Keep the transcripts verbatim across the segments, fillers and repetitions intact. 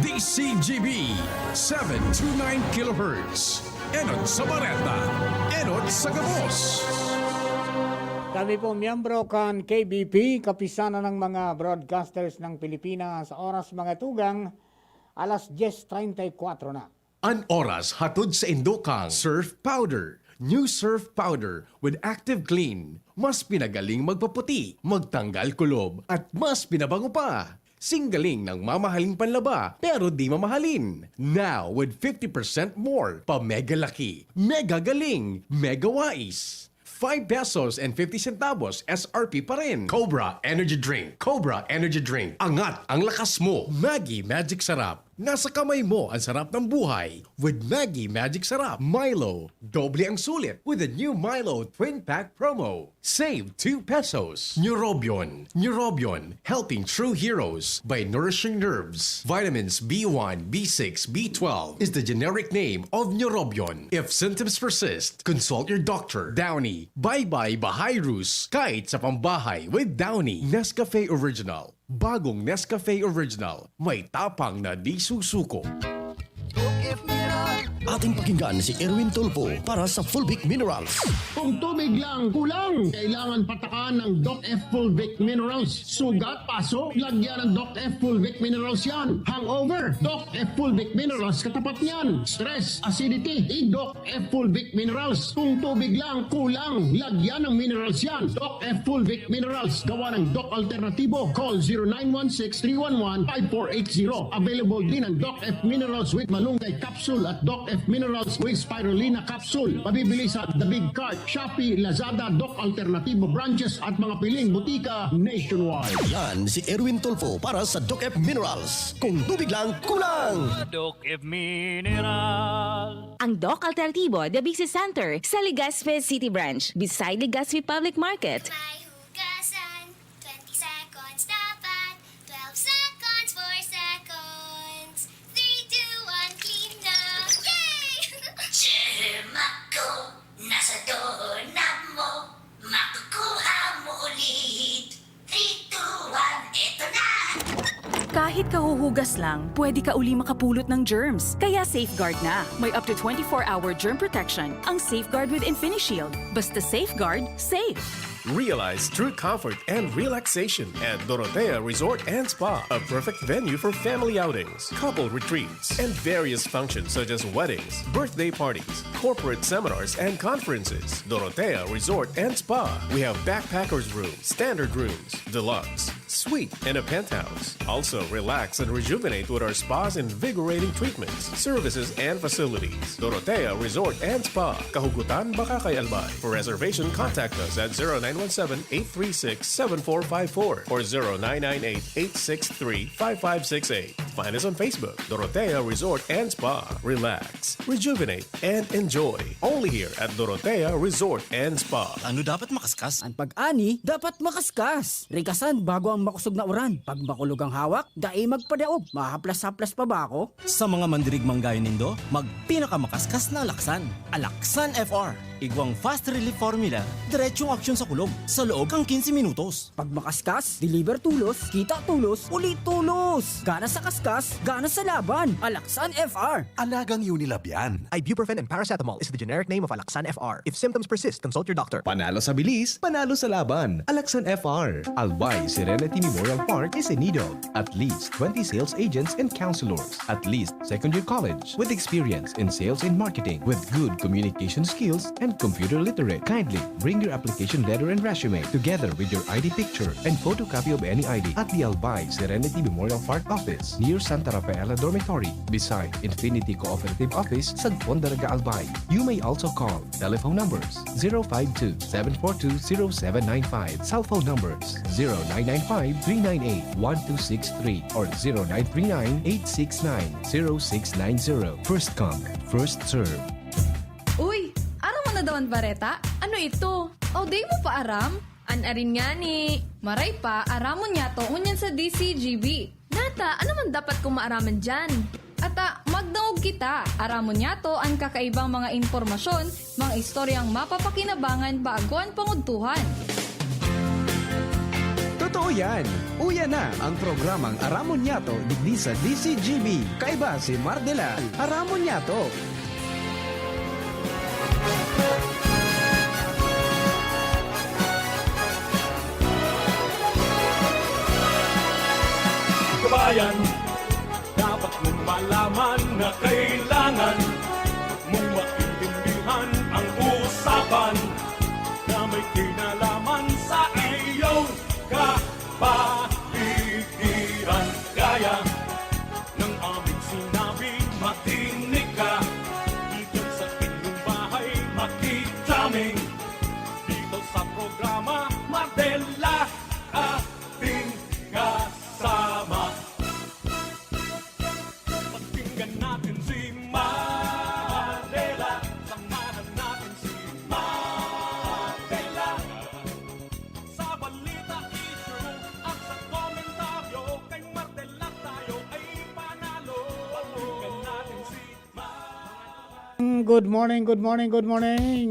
D C G B, seven two nine kilohertz. Enot sa Bareta, enot sa gabos. Kami po miyembro kan K B P, Kapisanan ng mga Broadcasters ng Pilipinas. Oras, mga tugang, alas dyes treinta y cuatro na. An oras hatod sa indokang Surf Powder. New Surf Powder with Active Clean. Mas pinagaling magpaputi, magtanggal kulob, at mas pinabango pa. Singgaling ng mamahaling panlaba, pero di mamahalin. Now, with fifty percent more, pa mega laki, mega galing, mega wais. Five pesos and fifty centavos S R P pa rin. Cobra Energy Drink. Cobra Energy Drink. Angat ang lakas mo. Maggi Magic Sarap. Nasa kamay mo ang sarap ng buhay with Maggi Magic Sarap. Milo, doble ang sulit with the new Milo Twin Pack Promo. Save two pesos. Neurobion. Neurobion, helping true heroes by nourishing nerves. Vitamins B one, B six, B twelve is the generic name of Neurobion. If symptoms persist, consult your doctor. Downy, bye-bye Bahayrus, kahit sa pambahay with Downy. Nescafe Original. Bagong Nescafe Original. May tapang na di susuko. Ating pakinggan si Erwin Tulfo para sa Fulvic Minerals. Kung tubig lang kulang, kailangan patakan ng Doc F Fulvic Minerals. Sugat, paso, lagyan ng Doc F Fulvic Minerals yan. Hangover, Doc F Fulvic Minerals katapat niyan. Stress, acidity, i-Doc F Fulvic Minerals. Kung tubig lang kulang, lagyan ng minerals yan. Doc F Fulvic Minerals, gawa ng Doc Alternatibo. Call zero nine one six three one one five four eight zero. Available din ang Doc F Minerals with Malunggay Capsule at Doc F Minerals with Spirulina Capsule. Mabibili sa The Big Cart, Shopee, Lazada, Doc Alternativo branches at mga piling butika nationwide. Yan si Erwin Tulfo para sa Doc F Minerals. Kung tubig lang kulang! Doc F Mineral. Ang Doc Alternativo Diabetes Center sa Legazpi City Branch, beside Legazpi Public Market. May hugasan, twenty seconds dapat, twelve seconds, four seconds, three, two, one, clean na! Yay! Germ ako, nasa doorknob mo, makukuha mo ulit. Three, two, one, eto na! Kahit kahuhugas lang, pwede ka uli makapulot ng germs. Kaya Safeguard na. May up to twenty-four hour germ protection ang Safeguard with InfiniShield. Basta Safeguard, safe! Realize true comfort and relaxation at Dorotea Resort and Spa, a perfect venue for family outings, couple retreats, and various functions such as weddings, birthday parties, corporate seminars, and conferences. Dorotea Resort and Spa. We have backpackers room, standard rooms, deluxe, suite, and a penthouse. Also, relax and rejuvenate with our spa's invigorating treatments, services, and facilities. Dorotea Resort and Spa, Kahugutan, Bacacay, Albay. For reservation, contact us at zero nine one seven, eight three six, seven four five four or zero nine nine eight, eight six three, five five six eight. Find us on Facebook, Dorotea Resort and Spa. Relax, rejuvenate, and enjoy. Only here at Dorotea Resort and Spa. Ano dapat makaskas? An pag-ani dapat makaskas. Rikasan bago ang makusog na uran. Pag makulog ang hawak, dai magpadaog. Mahaplas-haplas pa ba ako? Sa mga mandirigmang gaya nindo, magpinakamakaskas na alaksan. Alaksan F R. Igwang fast relief formula, diretsong aksyon sa kulog, sa loob kan quince minutos. Pag makaskas, deliver tulos, kita tulos, uli tulos. Gana sa kaskas, gana sa laban. Alaksan F R. Alagang Unilab yan. Ibuprofen and paracetamol is the generic name of Alaxan F R. If symptoms persist, consult your doctor. Panalo sa bilis, panalo sa laban. Alaxan F R. Albay Serenity Memorial Park, Isenidog. At least twenty sales agents and counselors. At least second year college. With experience in sales and marketing. With good communication skills and computer literate. Kindly bring your application letter and resume together with your I D picture and photocopy of any I D at the Albay Serenity Memorial Park office near Santa Rafaela Dormitory, beside Infinity Cooperative Office, Sagpon, Daraga, Albay. You may also call telephone numbers zero five two, seven four two, zero seven nine five, cell phone numbers zero nine nine five, three nine eight, one two six three or zero nine three nine, eight six nine, zero six nine zero. First come, first serve. Uy! Aram mo na daw an bareta? Ano ito? O, di mo pa aram? An arin ngani. Maray pa, aramon niyato ngunyan sa D C G B. Nata, ano man dapat kong maaraman diyan? Ata, magdangog kita. Aramon niyato an kakaibang mga impormasyon, mga istoryang mapapakinabangan bago an pangudtuhan. Totoo Uyan, uyan na ang programang Aramon Nyato digdi sa D C G B. Kaiba si Mardela, Aramon Nyato. Kabayan, dapat mong malaman na kailangan mong maintindihan ang usapan na may kinalaman sa iyong kapaligiran. Kaya ng aming sinabi, makinig ka. Diyan sa inyong bahay, makijaming. Dito sa programa, Mardela, ating kasama. Pakinggan natin si Mardela. Samahan natin si Mardela. Sa balita, issue at sa komentaryo, kay Mardela tayo ay panalo. Pakinggan natin si Mardela. Good morning, good morning, good morning.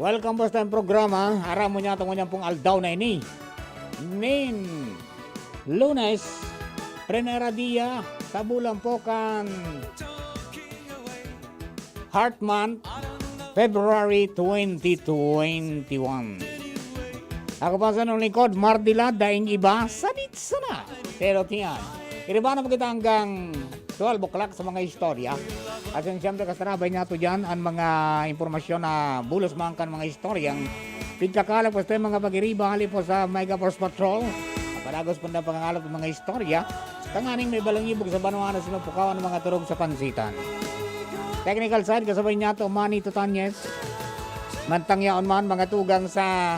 Welcome po sa programa. Aram mo niya, tungod niyan pong aldaw na ini. Nin, Lunes, primera dia sa bulan po kan Heart Month, February twenty twenty-one. Ako pa sa inyong lingkod, Mardila, daing iba, sadit sana. Pero tiyan, iriba na po kita hanggang twelve o'clock sa mga istorya. At yun, siyempre, kasarabay niya to dyan, ang mga impormasyon na bulos man kan mga istoryang pigkakalap po sa mga pag-iriba, hali po sa Mega Force Patrol. Padagos po na pangangalap ng mga istorya. Tanganing may balangibog sa banwa na sinupukawan ng mga turog sa pansitan. Technical side, kasabay niya to, Manny Tutanyes. Mantang yaon man, mga tugang sa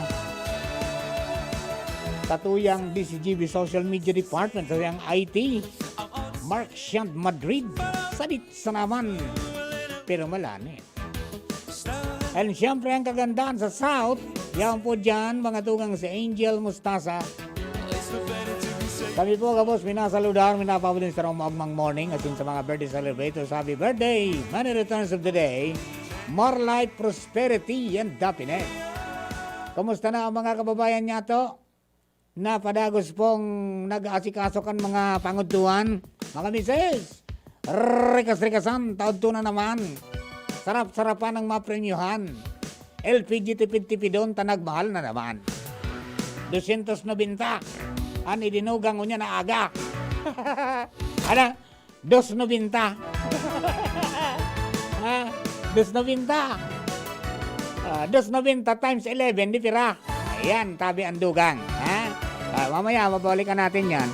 tatuyang D C G B Social Media Department, sa yang I T, Mark Shand Madrid, sadit sa naman. Pero malani. And siyempre, ang kagandahan sa South, yaon po dyan, mga tugang si Angel Mustasa. Kami po, gabos, minasaludar, minapabudin sa maugmang morning, asin sa mga birthday celebrators, happy birthday, many returns of the day, more life, prosperity, and happiness. Kumusta na ang mga kababayan niya to? Na padagos pong nag-aasikaso kan mga pangudtuhan, mga misis, rikas-rikasan, taod to na naman. Sarap-sarapan ang mapremyuhan. L P G tipid-tipidon ta nagmahal na naman. Dosyentos nobenta. An idinugang ngunyan na aga. Ano? Dos nobenta. Ha? Dos nobenta. Ah, dos nobenta times eleven, di pira? Ayan, tabi ang dugang. Ha? Ah, mamaya, mabalikan natin yan.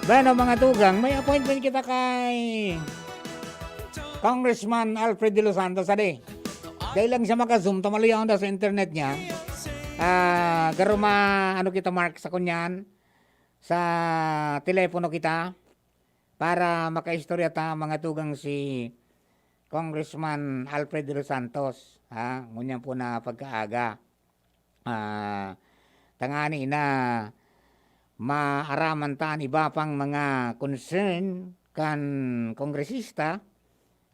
Bueno, mga tugang, may appointment kita kay Congressman Alfred De Los Santos, adi. Dahil lang siya maka-Zoom, tumaluyaw daw sa internet niya. Ah, garo ma-, ano kita, Mark, sa kunyan, sa telepono kita, para makaistorya ta, mga tugang, si Congressman Alfred De Los Santos, ha? Ngunyan po na pagkaaga. Ah, tangani na maaraman ta an iba pang mga concern kan kongresista,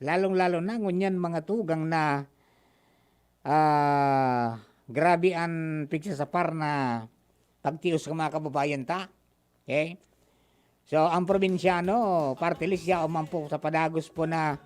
lalong-lalo na ngunyan mga tugang na, ah, grabe an pigsasapar na pagtios kan mga kababayan ta. Okay? So, ang probinsyano, party list, yaon man po sa padagos po na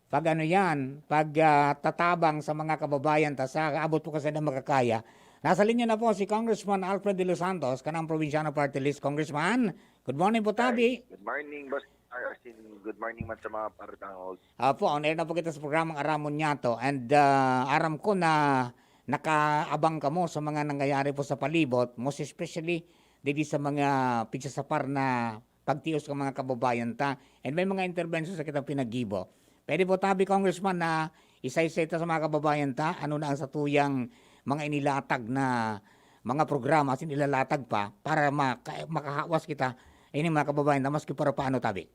pag-ano yan, pag, ah, tatabang sa mga kababayan ta sa abot po kasi na makakaya. Nasa linya na po si Congressman Alfred De Los Santos, kanang probinsyano party list. Congressman, good morning po, tabi. Ay, good morning, Boss. Ay, as in, good morning man sa mga paratangos. Apo, on air na po kita sa programang Aramon Nyato. And, ah, aram ko na nakaabang kamo sa mga nangyayari po sa palibot, most especially didi sa mga pigsasapar na pagtios kan mga kababayan ta. And may mga intervention sa kitang pinaggibo. Pwede po, tabi, Congressman, na isaysay ta sa mga kababayan ta, ano na ang satuyang mga inilatag na mga programa, asin ilalatag pa para maka-, makahawas kita ini mga kababayan ta, maski para paano, tabi?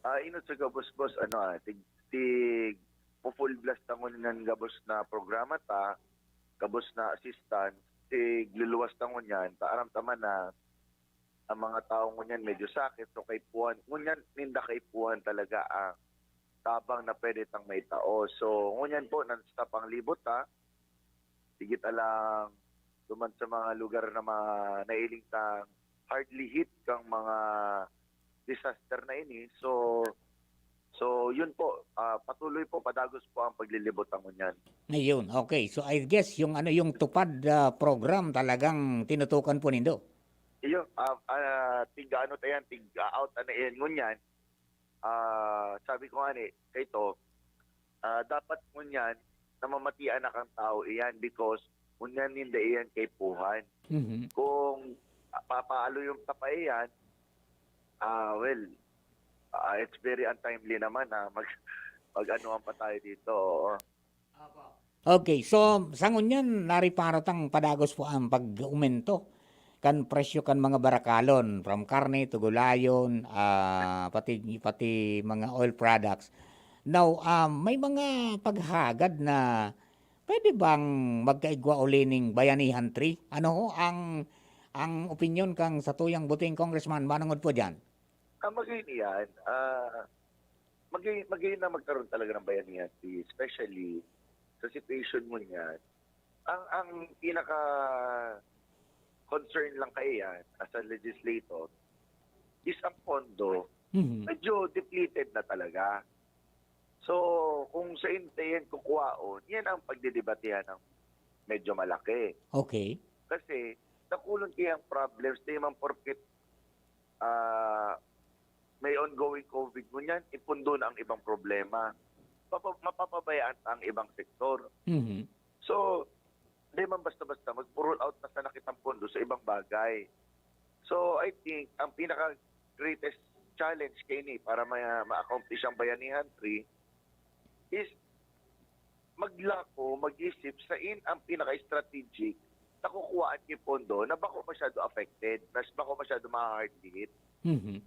Ah, inot sa gabos, boss, ano, ah, tig-, tig-, mo-full blast ta ngunyan gabos na programa ta, gabos na assistance, tig luluwas ta ngunyan, ta aram ta man na ang mga tawo ngunyan medyo sakit, so kaipuhan, ngunyan ninda kaipuhan talaga ang tabang na pwede tang maitao. So, ngunyan po, nan-, sa panglibot ta, higit alang duman sa mga lugar na ma-, nailing tang hardly hit kang mga disaster na ini. So, so yun po, ah, patuloy po, padagos po ang paglilibot ta ngunyan. Ayun, okay. So, I guess yung ano, yung TUPAD, ah, program talagang tinutukan po nindo? Iyo, ah, ah, tig ano ta yan, tig, ah, out na yan ngunyan. Ah, sabi ko nga ni, kay to, ah, dapat ngunyan namamatian na kan tawo iyan because ngunyan ninda iyan kaipuhan. Mhm. Kung, ah, papaaloyon ta pa iyan, ah, well, ah, it's very untimely naman na mag-, mag-anuhan pa tayo dito, oo. Okay, so sa ngunyan, nariparo tang padagos po ang pag-umento kan presyo kan mga barakalon, from karne to gulayon, ah, pati, pati mga oil products. Now, ah, may mga paghagad na pwede bang magkaigwa uli ning Bayanihan Tree? Ano ho ang, ang opinyon kang satuyang buting congressman manungod po diyan? Ah, magayon iyan. Ah, magayon, magayon na magkaroon talaga ng Bayanihan Tree, especially sa situation mo niyan. Ang, ang pinaka concern lang kaiyan as a legislator is ang pondo, Mhm. medyo depleted na talaga. So, kung sain ta yan kukuhaon, yan ang pagdedebatehan ng medyo malaki. Okay. Kasi, dakulon kaya ang problems, di man porket, ah, may ongoing COVID ngunyan, ipundo na ang ibang problema. Papa-, mapapabayaan ta ang ibang sektor. Mhm. So, di man basta-basta, magpo-roll out na sana kitang pondo sa ibang bagay. So, I think, ang pinaka greatest challenge kaini para ma-, ma-accomplish ang Bayanihan Tree is maglako, mag-isip sain ang pinaka-strategic na kukuhaan ki pondo na bako masyado affected, na bako masyado maha-hard hit. Mhm.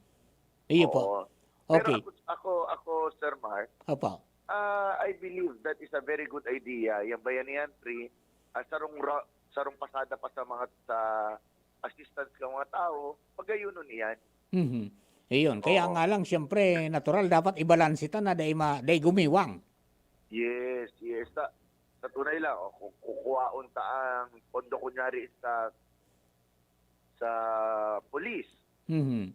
Iyo po. Oo. Pero Okay. ako, ako, ako, Sir Mark, Opo. ah, I believe that is a very good idea, yang Bayanihan Tree, ah, sarong ra-, sarong pasada pa sa mga, sa assistance kan mga tawo, pagayonon iyan. Mhm. Iyon. Kaya Oo. nga lang, siyempre, natural, dapat ibalanse ta na dai ma-, dai gumiwang. Yes, yes. Sa, sa tunay lang, o, ku-, kukuhaon ta ang pondo, kunyari, sa, sa pulis. Mhm.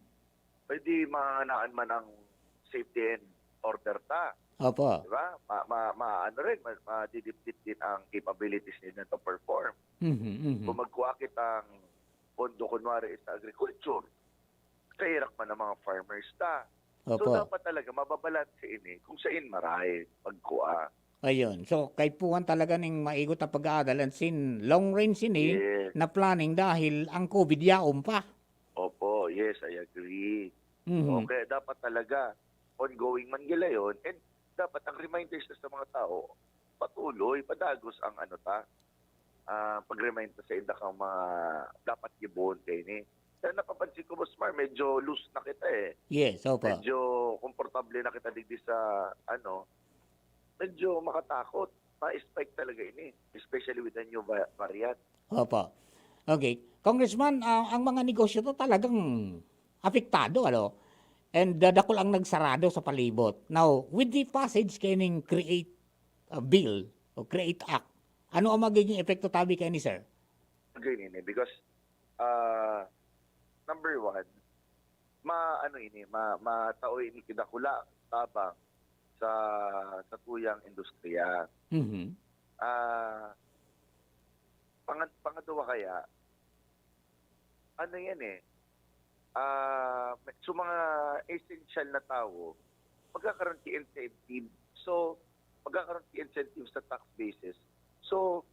Pwede manganaan man ang safety and order ta. Opo. Di ba? Ma-, ma-, ma-, ano rin, ma-, madidipdip din ang capabilities nila to perform. Mhm, mhm. Kung magkuha kitang pondo, kunwari, sa agriculture, kahirak man ang mga farmers ta. So, Opo. dapat talaga mababalanse ini kung sain maray pagkuha. Ayun. So, kaipuhan talaga ning maigot na pag-aadal and sin long range ini Yes. na planning dahil ang COVID yaon pa. Opo, yes, I agree. Mhm. O, kaya dapat talaga ongoing man gila yun, and dapat ang reminders sa mga tao, patuloy, padagos ang ano ta, ah, pag-remind ta sa inda kang mga dapat gibohon kaini. Kaya napapansin ko, Boss Mar, medyo loose na kita eh. Yes, opo. Medyo komportable na kita digdi sa, ano, medyo makatakot. Ma-spike talaga ini, especially with the new va-, variant. Opo. Okay. Congressman, ah, ang mga negosyo to talagang apektado, ano? And, ah, dakul ang nagsarado sa palibot. Now, with the passage kaining Create, ah, Bill o Create Act, ano ang magiging epekto tabi kaini, sir? Again, ini, because, ah, number one, ma-, ano ini, ma-, matao ini kidakula tabang sa, sa tuyang industriya. Mhm. Ah, panga-, pangaduwa kaya, ano yan eh, ah, may, so mga essential na tawo, magkakaroon ki incentive. So, magkakaroon ki incentive sa tax basis. So,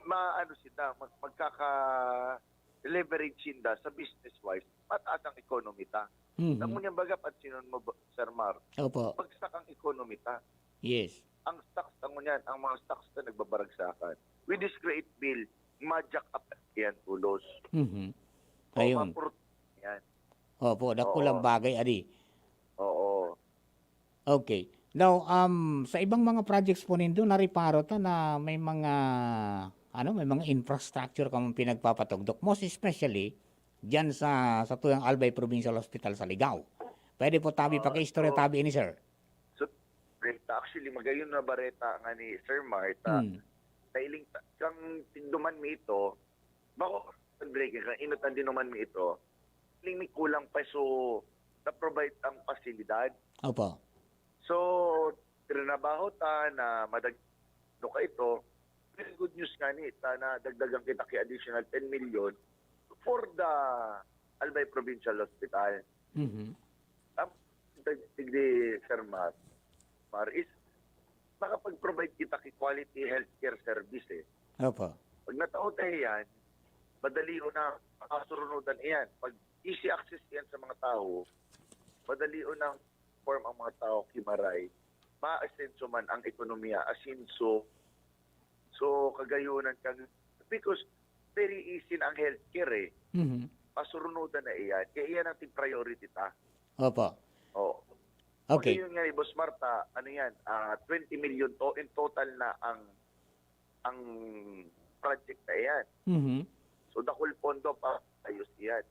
maano sinda, mag-, magkaka-leverage sinda sa business-wise, mataas ang economy ta. Mhm. Ngunyan baga, pansinon mo ba, Sir Mar? Opo. Bagsak ang economy ta. Yes. Ang stocks ta ngunyan, ang mga stocks ta nagbabaragsakan. With this Create Bill, ma-jack up yan, tulos. Mhm. O, Ayun. mapurot yan. Opo, dakulang Oo. bagay, adi. Oo. Okay. Now, um, sa ibang mga projects po nindo, nariparo ta na may mga, ano, may mga infrastructure kang pinagpapatugdok, most especially diyan sa, sa tuyang Albay Provincial Hospital sa Ligao. Pwede po tabi Ah, paki-istorya so, tabi ini, sir? so, bareta. Actually, magayon na bareta nga ni Sir Martha. Hmm. Nailing ta-, kang tigduman mi ito, bako, break, kang inutan dinuman mi ito, iling mi kulang pa, so, na-provide ang pasilidad. Opo. So, trinabaho ta na madag-, no ka ito, very good news nga ni, ta na dagdagan kita ki additional ten million for the Albay Provincial Hospital. Mhm. Ang digdi, Sir Mar, Mar, is makapag-provide kita ki quality healthcare service, eh. Opo. Pag natao tayo yan, madali o na makasurunudan iyan. Pag easy access iyan sa mga tao, madali o na form ang mga tao ki maray. Maasenso man ang ekonomiya, asenso. So, kagayonan kang, because very easy na ang healthcare, eh. Mhm. Pasurunudan na iyan. Kaya iyan ang tig-priority ta. Opo. Oo. Okay. Pag yun nga ni Boss Martha, ano yan, ah, twenty million to, in total na ang, ang project na iyan. Mhm. So, dakul pondo pa, ayos iyan.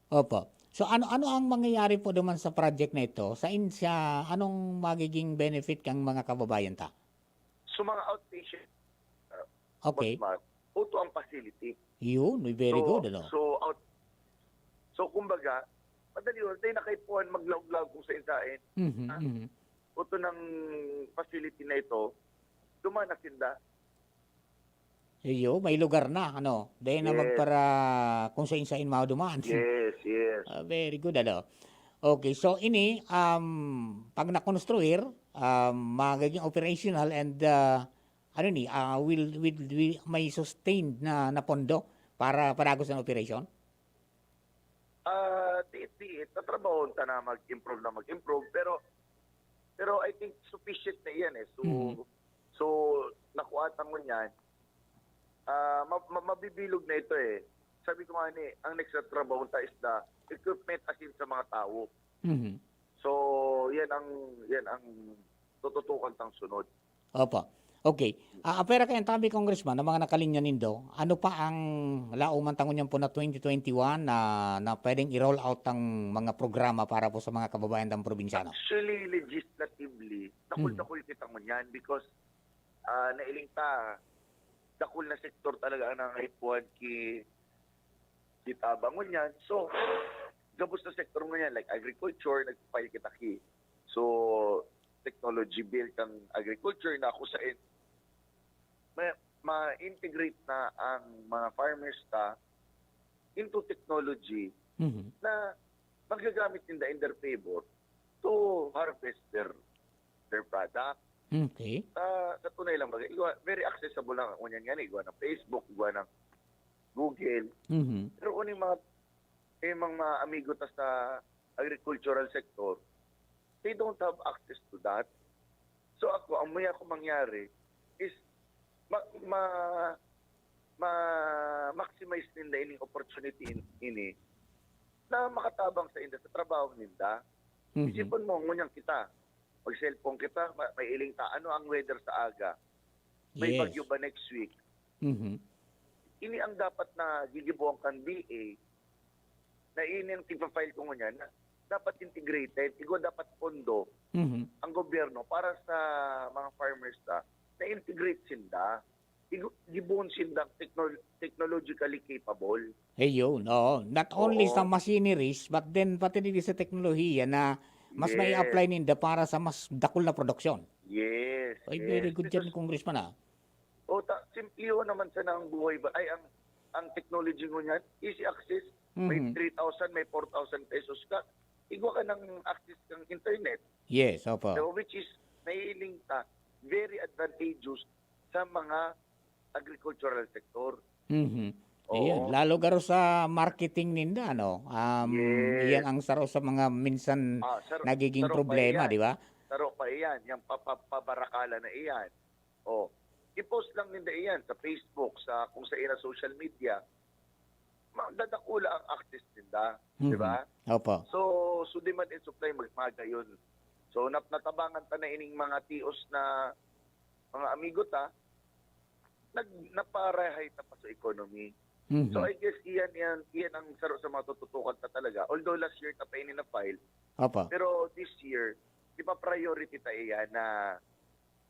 Opo. So, ano, ano ang mangyayari po naman sa project na ito? Sa in-, sa anong magiging benefit kang mga kababayan ta? So, mga outpatient, ah, Okay. Boss Mark, uto ang facility. Yun, may very So, good, ano? so, out-, so, kumbaga, madali yun. Tayo na kaipuhan maglaog-laog kung sain-sain. Mhm, Ah, mhm. Uto ng facility na ito, duman na sinda. Iyo, may lugar na, ano? Dahil na Yes. magpara-, kung sain-sain maduman. Yes, yes. Ah, very good, ano? Okay, so ini, um, pag nakonstruir, um, magiging operational and, ah, ano ni, ah, will, will, will, may sustained na, na pondo para padagos ang operation? Ah, tiit-tiit, tatrabahon ta na mag-improve na mag-improve, pero, pero I think sufficient na iyan eh. So, Mhm. so, nakuha ta ngunyan, ah, ma-, ma-, mabibilog na ito eh. Sabi ko nga ni, ang next na trabaho ta is the equipment as in sa mga tao. Mhm. So, yan ang, yan ang tututukan tang sunod. Opo. Okay. Ah, apwera kaya tabi, Congressman, ang mga nakalinya nindo, ano pa ang laoman ta ngunyan po na twenty twenty-one na, na pwedeng i-roll out ang mga programa para po sa mga kababayan ng probinsyano? Actually, legislatively, dakul-dakul Mhm. kita ngunyan because, ah, nailing ta, dakul na sektor talaga ang nangahipuan ki, ki tabang ngunyan. So, gabos na sektor ngunyan, like agriculture, nag-file kita ki. So, technology bill kang agriculture na kung sain ma-, ma-integrate na ang mga farmers ta into technology Mhm. na magagamit ninda in their favor to harvest their, their product. Okay. Sa, sa tunay lang bagay, igwa, very accessible lang. Ngunyan nga ni, igwa ng Facebook, igwa ng Google. Mhm. Pero uning mga, eh, mga amigo ta sa agricultural sector, they don't have access to that. So ako, ang maya ko mangyari is ma-, ma-, ma-maximize ninda ining opportunity in-, ini na makatabang sa inda sa trabaho ninda. Mhm. Isipon mo, ngunyan kita, mag-cellphone kita, ma-, may iling ta, ano ang weather sa aga? May Yes. bagyo ba next week? Mhm. Ini ang dapat na gigibuan kan B A, na ini ang tigpa-file ko ngunyan, na dapat integrated, igwa dapat pondo Mhm. ang gobyerno para sa mga farmers ta, na integrate sinda. Igu-, gibohon sindang techno-, technologically capable. Ayun, oo. Not only sa Oo. machineries, but then pati digdi sa teknolohiya na mas Yes. mai-apply ninda para sa mas dakul na produksyon. Yes, Ay, very yes. good Because dyan, Congressman, ah. O, ta-, simple yun naman sana ang buhay ba? Ay, ang, ang technology ngunyan, easy access. May Mhm. three thousand, may four thousand pesos ka. Igwa ka ng access ng internet. Yes, opo. So, which is, naiiling ta, very advantageous sa mga agricultural sector. Mhm. Oo. Ayan, lalo garo sa marketing ninda, no? Um, Yes. iyan ang saro sa mga minsan Ah, saro, nagiging saro pa problema, iyan. di ba? Saro pa iyan, yung pa-, pa-, pabarakalan na iyan. Oh, i-post lang ninda iyan sa Facebook, sa kung sa ina social media. Ma-, dadakula ang access ninda, di Mhm. ba? Opo. So, so demand and supply mag-, magayon. So, nap-, natabangan ta na ining mga tios na mga amigo ta, nag-, naparahay ta pa sa economy. So, Mhm. I guess, iyan, iyan, iyan ang saro sa mga tututukan ta talaga. Although last year ta pa ini na-file, Opo. pero this year, ipa-priority ta iyan na,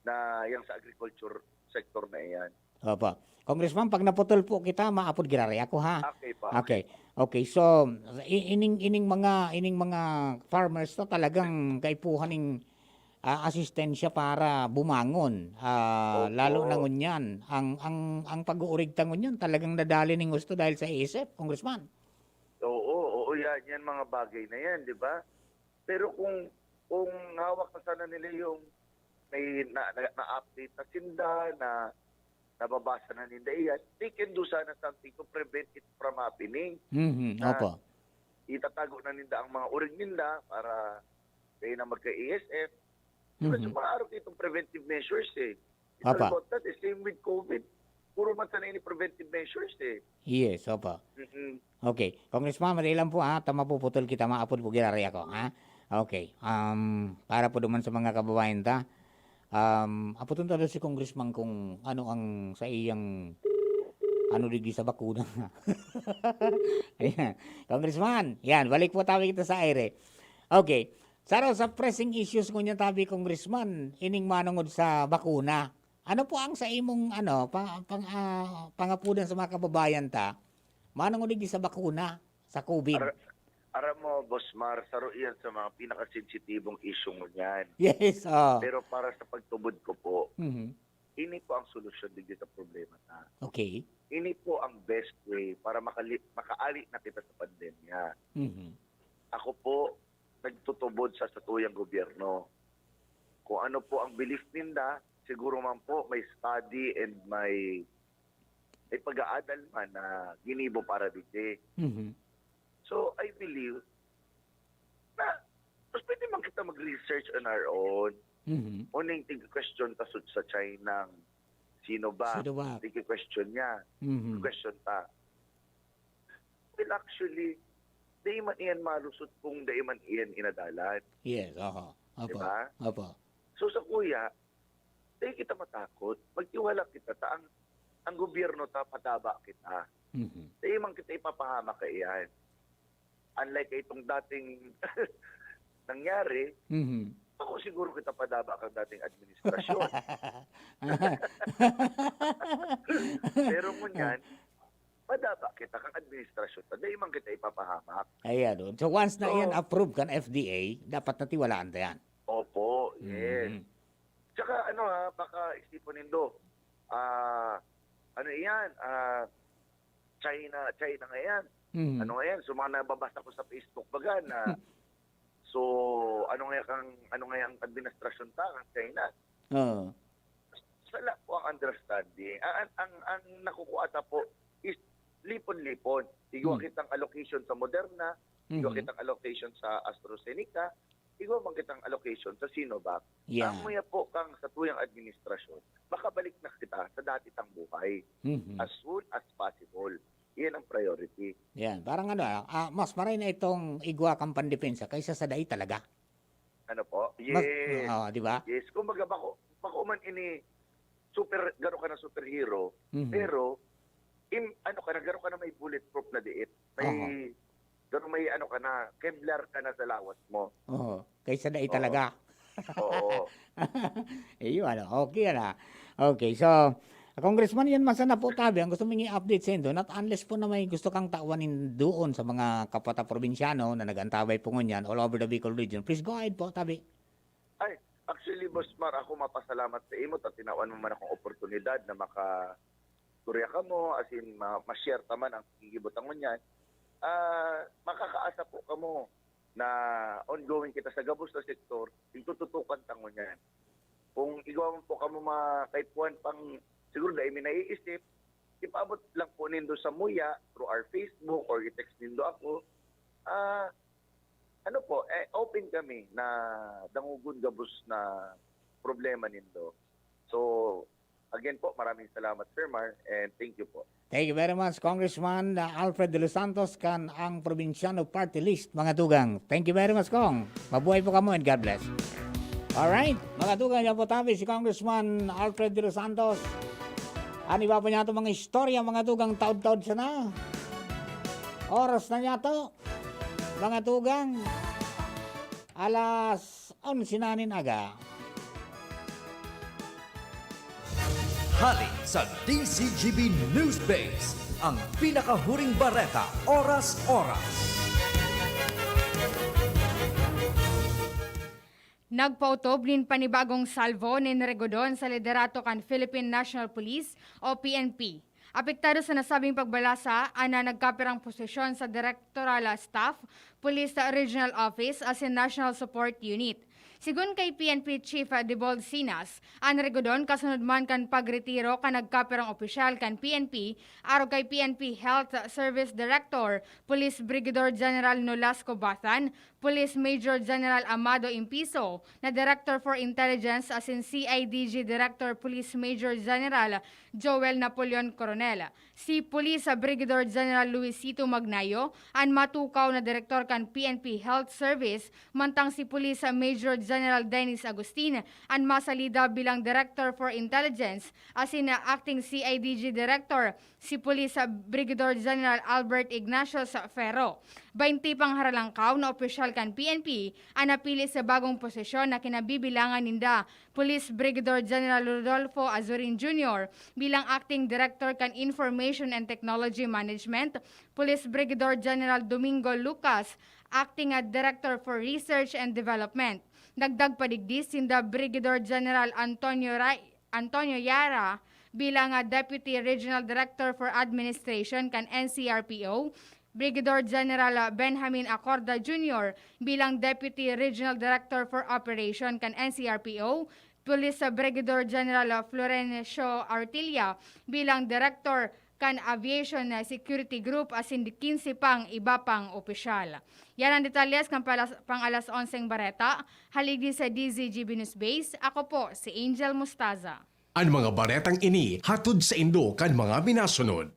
na yang sa agriculture sector na iyan. Opo. Congressman, pag naputol po kita, maapod giraray ako, ha? Okay pa. Okay. Okay, so i- ining ining mga ining mga farmers to talagang kaipuhan ning ah, asistensya para bumangon. Ah, Opo. lalo na ngunyan, ang ang ang pag-uurig ta ngunyan talagang nadali ning husto dahil sa A S F, Congressman. Oo, oo, yan, yan mga bagay na yan, di ba? Pero kung kung hawak na sana nila yung may na, na, na-update na sinda, na nababasa na ninda iyan, they can do sana something to prevent it from happening. Mhm. Ah, Opo. Itatago na ninda ang mga urig ninda para dahil na magka-A S F. Diba, Mhm. so, maaaro itong preventive measures eh. It's Apa. About that, eh, same with COVID. Puro man sana ini preventive measures eh. Yes, opo. Mm-mm. Okay. Congressman, madali lang po ha. Ta mapuputol kita, maapod po giraray ako, ha? Okay. Um, para po duman sa mga kababayan ta, um, aputon ta daw si Congressman kung ano ang sa iyang ano digdi sa bakuna. Ayan. Congressman, yan, balik po tayo kita sa aire. Okay. Saro sa pressing issues ngunyan tabi, Congressman, ining manungod sa bakuna. Ano po ang sa imong ano, pa, pang, ah, pangapudan sa mga kababayan ta? Manungod digdi sa bakuna, sa COVID. Ara- Aram mo, Boss Mar, saro iyan sa mga pinakasensitibong issue ngunyan. Yes, oh. Pero para sa pagtubod ko po, Mhm. ini po ang solusyon digdi sa problema na. Okay. Ini po ang best way para makali- makaali na kita sa pandemya. Mhm. Ako po, nagtutubod sa satuyang gobyerno. Kung ano po ang belief ninda, siguro man po may study and may may pag-aadal man na ginibo para digdi. Mhm. So, I believe na mas pwede man kita mag-research on our own. Mhm. Uning tig-question ta sud sa China, sino ba? Sino ba? Tig-question niya. Mhm. Question ta. Well, actually, dai man iyan malusot kung dai man iyan inadalan. Yes, oho. Opo. Diba? Opo. So, sa kuya, dai kita matakot. Magtiwala kita ta ang, ang gobyerno ta, padaba kita. Mhm. Dai man kita ipapahamak kaiyan. Unlike itong dating nangyari, Mhm. ako siguro kita padaba kang dating administrasyon. Pero ngunyan, padaba kita kang administrasyon ta. Dai man kita ipapahamak. Ayan, oh. So once na So, yan approve kan F D A, dapat natiwalaan ta yan. Opo, yes. Mhm. Tsaka ano ha, baka isipon nindo, ah, ano iyan, ah, China, China nga yan. Mhm. Ano nga yan, so mga nababasa ko sa Facebook baga na, so ano nga kang, ano nga yung administrasyon ta, ang China. Oo. Sala po ang understanding. Ang, ang, ang, ang nakukuha ta po is lipon-lipon. Igwa Hmm. kitang allocation sa Moderna, igwa Mhm. kitang allocation sa AstraZeneca, igwa man kitang allocation sa Sinovac. Yeah. Ang muya po kang sa tuyang administrasyon, makabalik na kita sa dati tang buhay Mhm. as soon as possible. Iyan ang priority. Yan. Parang ano, ah, mas maray na itong igwa kang pandepensa kaysa sa dai talaga. Ano po? Mas, Yes. oh, di ba? Yes. Kumbaga, bako, bako man ini super, garo ka na superhero, Mhm. pero, im, ano ka na, garo ka na may bulletproof na diit. May, Aha. Garo may ano ka na, Kevlar ka na sa lawas mo. Oo. Kaysa dai Oo. talaga. Oo. Iyo, ano, okay na. Okay, so, Congressman, yan man sana po tabi. Ang gusto mong i-update sa indo, not unless po na may gusto kang tawan doon sa mga kapwa ta probinsyano na nag-antabay po ngunyan all over the Bicol region. Please go ahead po, tabi. Ay, actually, Boss Mar, ako mapasalamat sa imo ta tinawan mo man akong oportunidad na maka-, istorya kamo, as in, ma-, ma-share ta man ang gigibo ta ngunyan. Ah, makakaasa po kamo na ongoing kita sa gabos na sektor, igtututukan ta ngunyan. Kung igwa man po kamo mga kaipuhan pang, siguro dai mi naiisip, ipaabot lang po nindo sa muya through our Facebook or i-text nindo ako. Ah, ano po, eh, open kami na dangogon gabos na problema nindo. So, again po, maraming salamat, Sir Mar, and thank you po. Thank you very much, Congressman, uh, Alfred De Los Santos, kan ang Probinsyano Party List, mga tugang. Thank you very much, Cong. Mabuhay po kamo and God bless. Alright, mga tugang, yan po tabi si Congressman Alfred De Los Santos. An iba pa niya to mga istorya, mga tugang, taod-taod sana. Oras na niya to, mga tugang. Alas onse na nin aga. Hali sa D Z G B News Base, ang pinakahuring bareta, oras-oras. Nagpautob nin panibagong salvo nin regodon sa liderato kan Philippine National Police o P N P. Apektado sa nasabing pagbalasa an nagkapirang posisyon sa Directorial Staff, Police Regional Office asin National Support Unit. Sigon kay P N P Chief Debold Sinas, an regodon kasunod man kan pagretiro kan nagkapirang opisyal kan P N P, arog kay P N P Health Service Director, Police Brigadier General Nolasco Bathan, Police Major General Amado Impiso, na Director for Intelligence asin C I D G Director Police Major General Joel Napoleon Coronel. Si Police Brigadier General Luisito Magnayo an matukaw na direktor kan P N P Health Service, mantang si Police Major General Dennis Agustin an masalida bilang Director for Intelligence asin Acting C I D G Director si Police Brigadier General Albert Ignatius Ferro. Baynti pang haralangkaw na opisyal kan P N P an napili sa bagong posisyon na kinabibilangan ninda Police Brigadier General Rodolfo Azurin Junior bilang Acting Director kan Information and Technology Management, Police Brigadier General Domingo Lucas, Acting, ah, Director for Research and Development. Dagdag pa digdi, sinda Brigadier General Antonio Ra-, Antonio Yara bilang, ah, Deputy Regional Director for Administration kan N C R P O, Brigadier General, ah, Benjamin Acorda Junior bilang Deputy Regional Director for Operation kan N C R P O, Police, ah, Brigadier General, ah, Florencio Artilla bilang Director kan Aviation, ah, Security Group asin kinse pang iba pang opisyal. Yan ang detalyes kan palas-, pang alas onseng bareta. Haligi sa D Z G B News Base, ako po si Angel Mostaza. An mga baretang ini hatod saindo kan mga minasunod.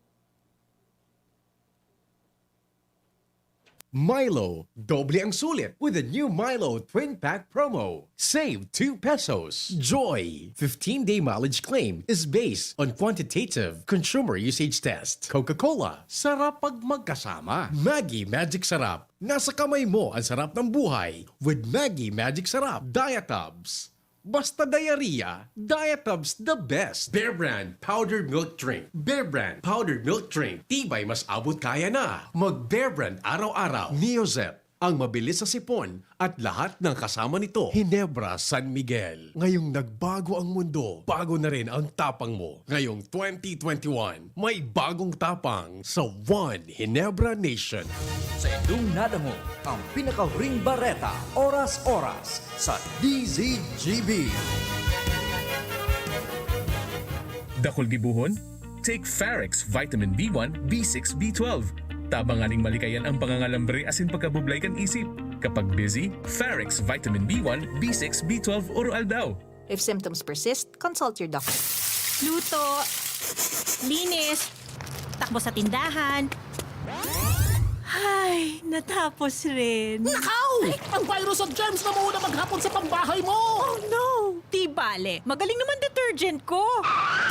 Milo, doble ang sulit with the new Milo Twin Pack Promo. Save two pesos. Joy, fifteen-day mileage claim is based on quantitative consumer usage test. Coca-Cola, sarap pag magkasama. Maggi Magic Sarap, nasa kamay mo ang sarap ng buhay with Maggi Magic Sarap Diet Tubs. Basta diarrhea, Diet Tubs the best. Bear Brand Powdered Milk Drink. Bear Brand Powdered Milk Drink. Tibay mas abot kaya na. Mag Bear Brand araw-araw. Neozep, ang mabilis sa sipon at lahat ng kasama nito. Hinebra San Miguel. Ngayong nagbago ang mundo, bago na rin ang tapang mo. Ngayong twenty twenty-one, may bagong tapang sa One Hinebra Nation. Sa indong nadangog, ang pinakahuring bareta, oras-oras, sa D Z G B. Dakul gibohon? Take Farex Vitamin B one, B six, B twelve. Tabang nganing malikayan ang pangangalambre asin pagkabublay kan isip. Kapag busy, Farex Vitamin B one, B six, B twelve, Oro Aldaw. If symptoms persist, consult your doctor. Luto, linis, takbo sa tindahan. Ay, natapos rin. Nakaw! Ang virus at germs na mauna maghapon sa pambahay mo! Oh no! Di bale, magaling naman detergent ko.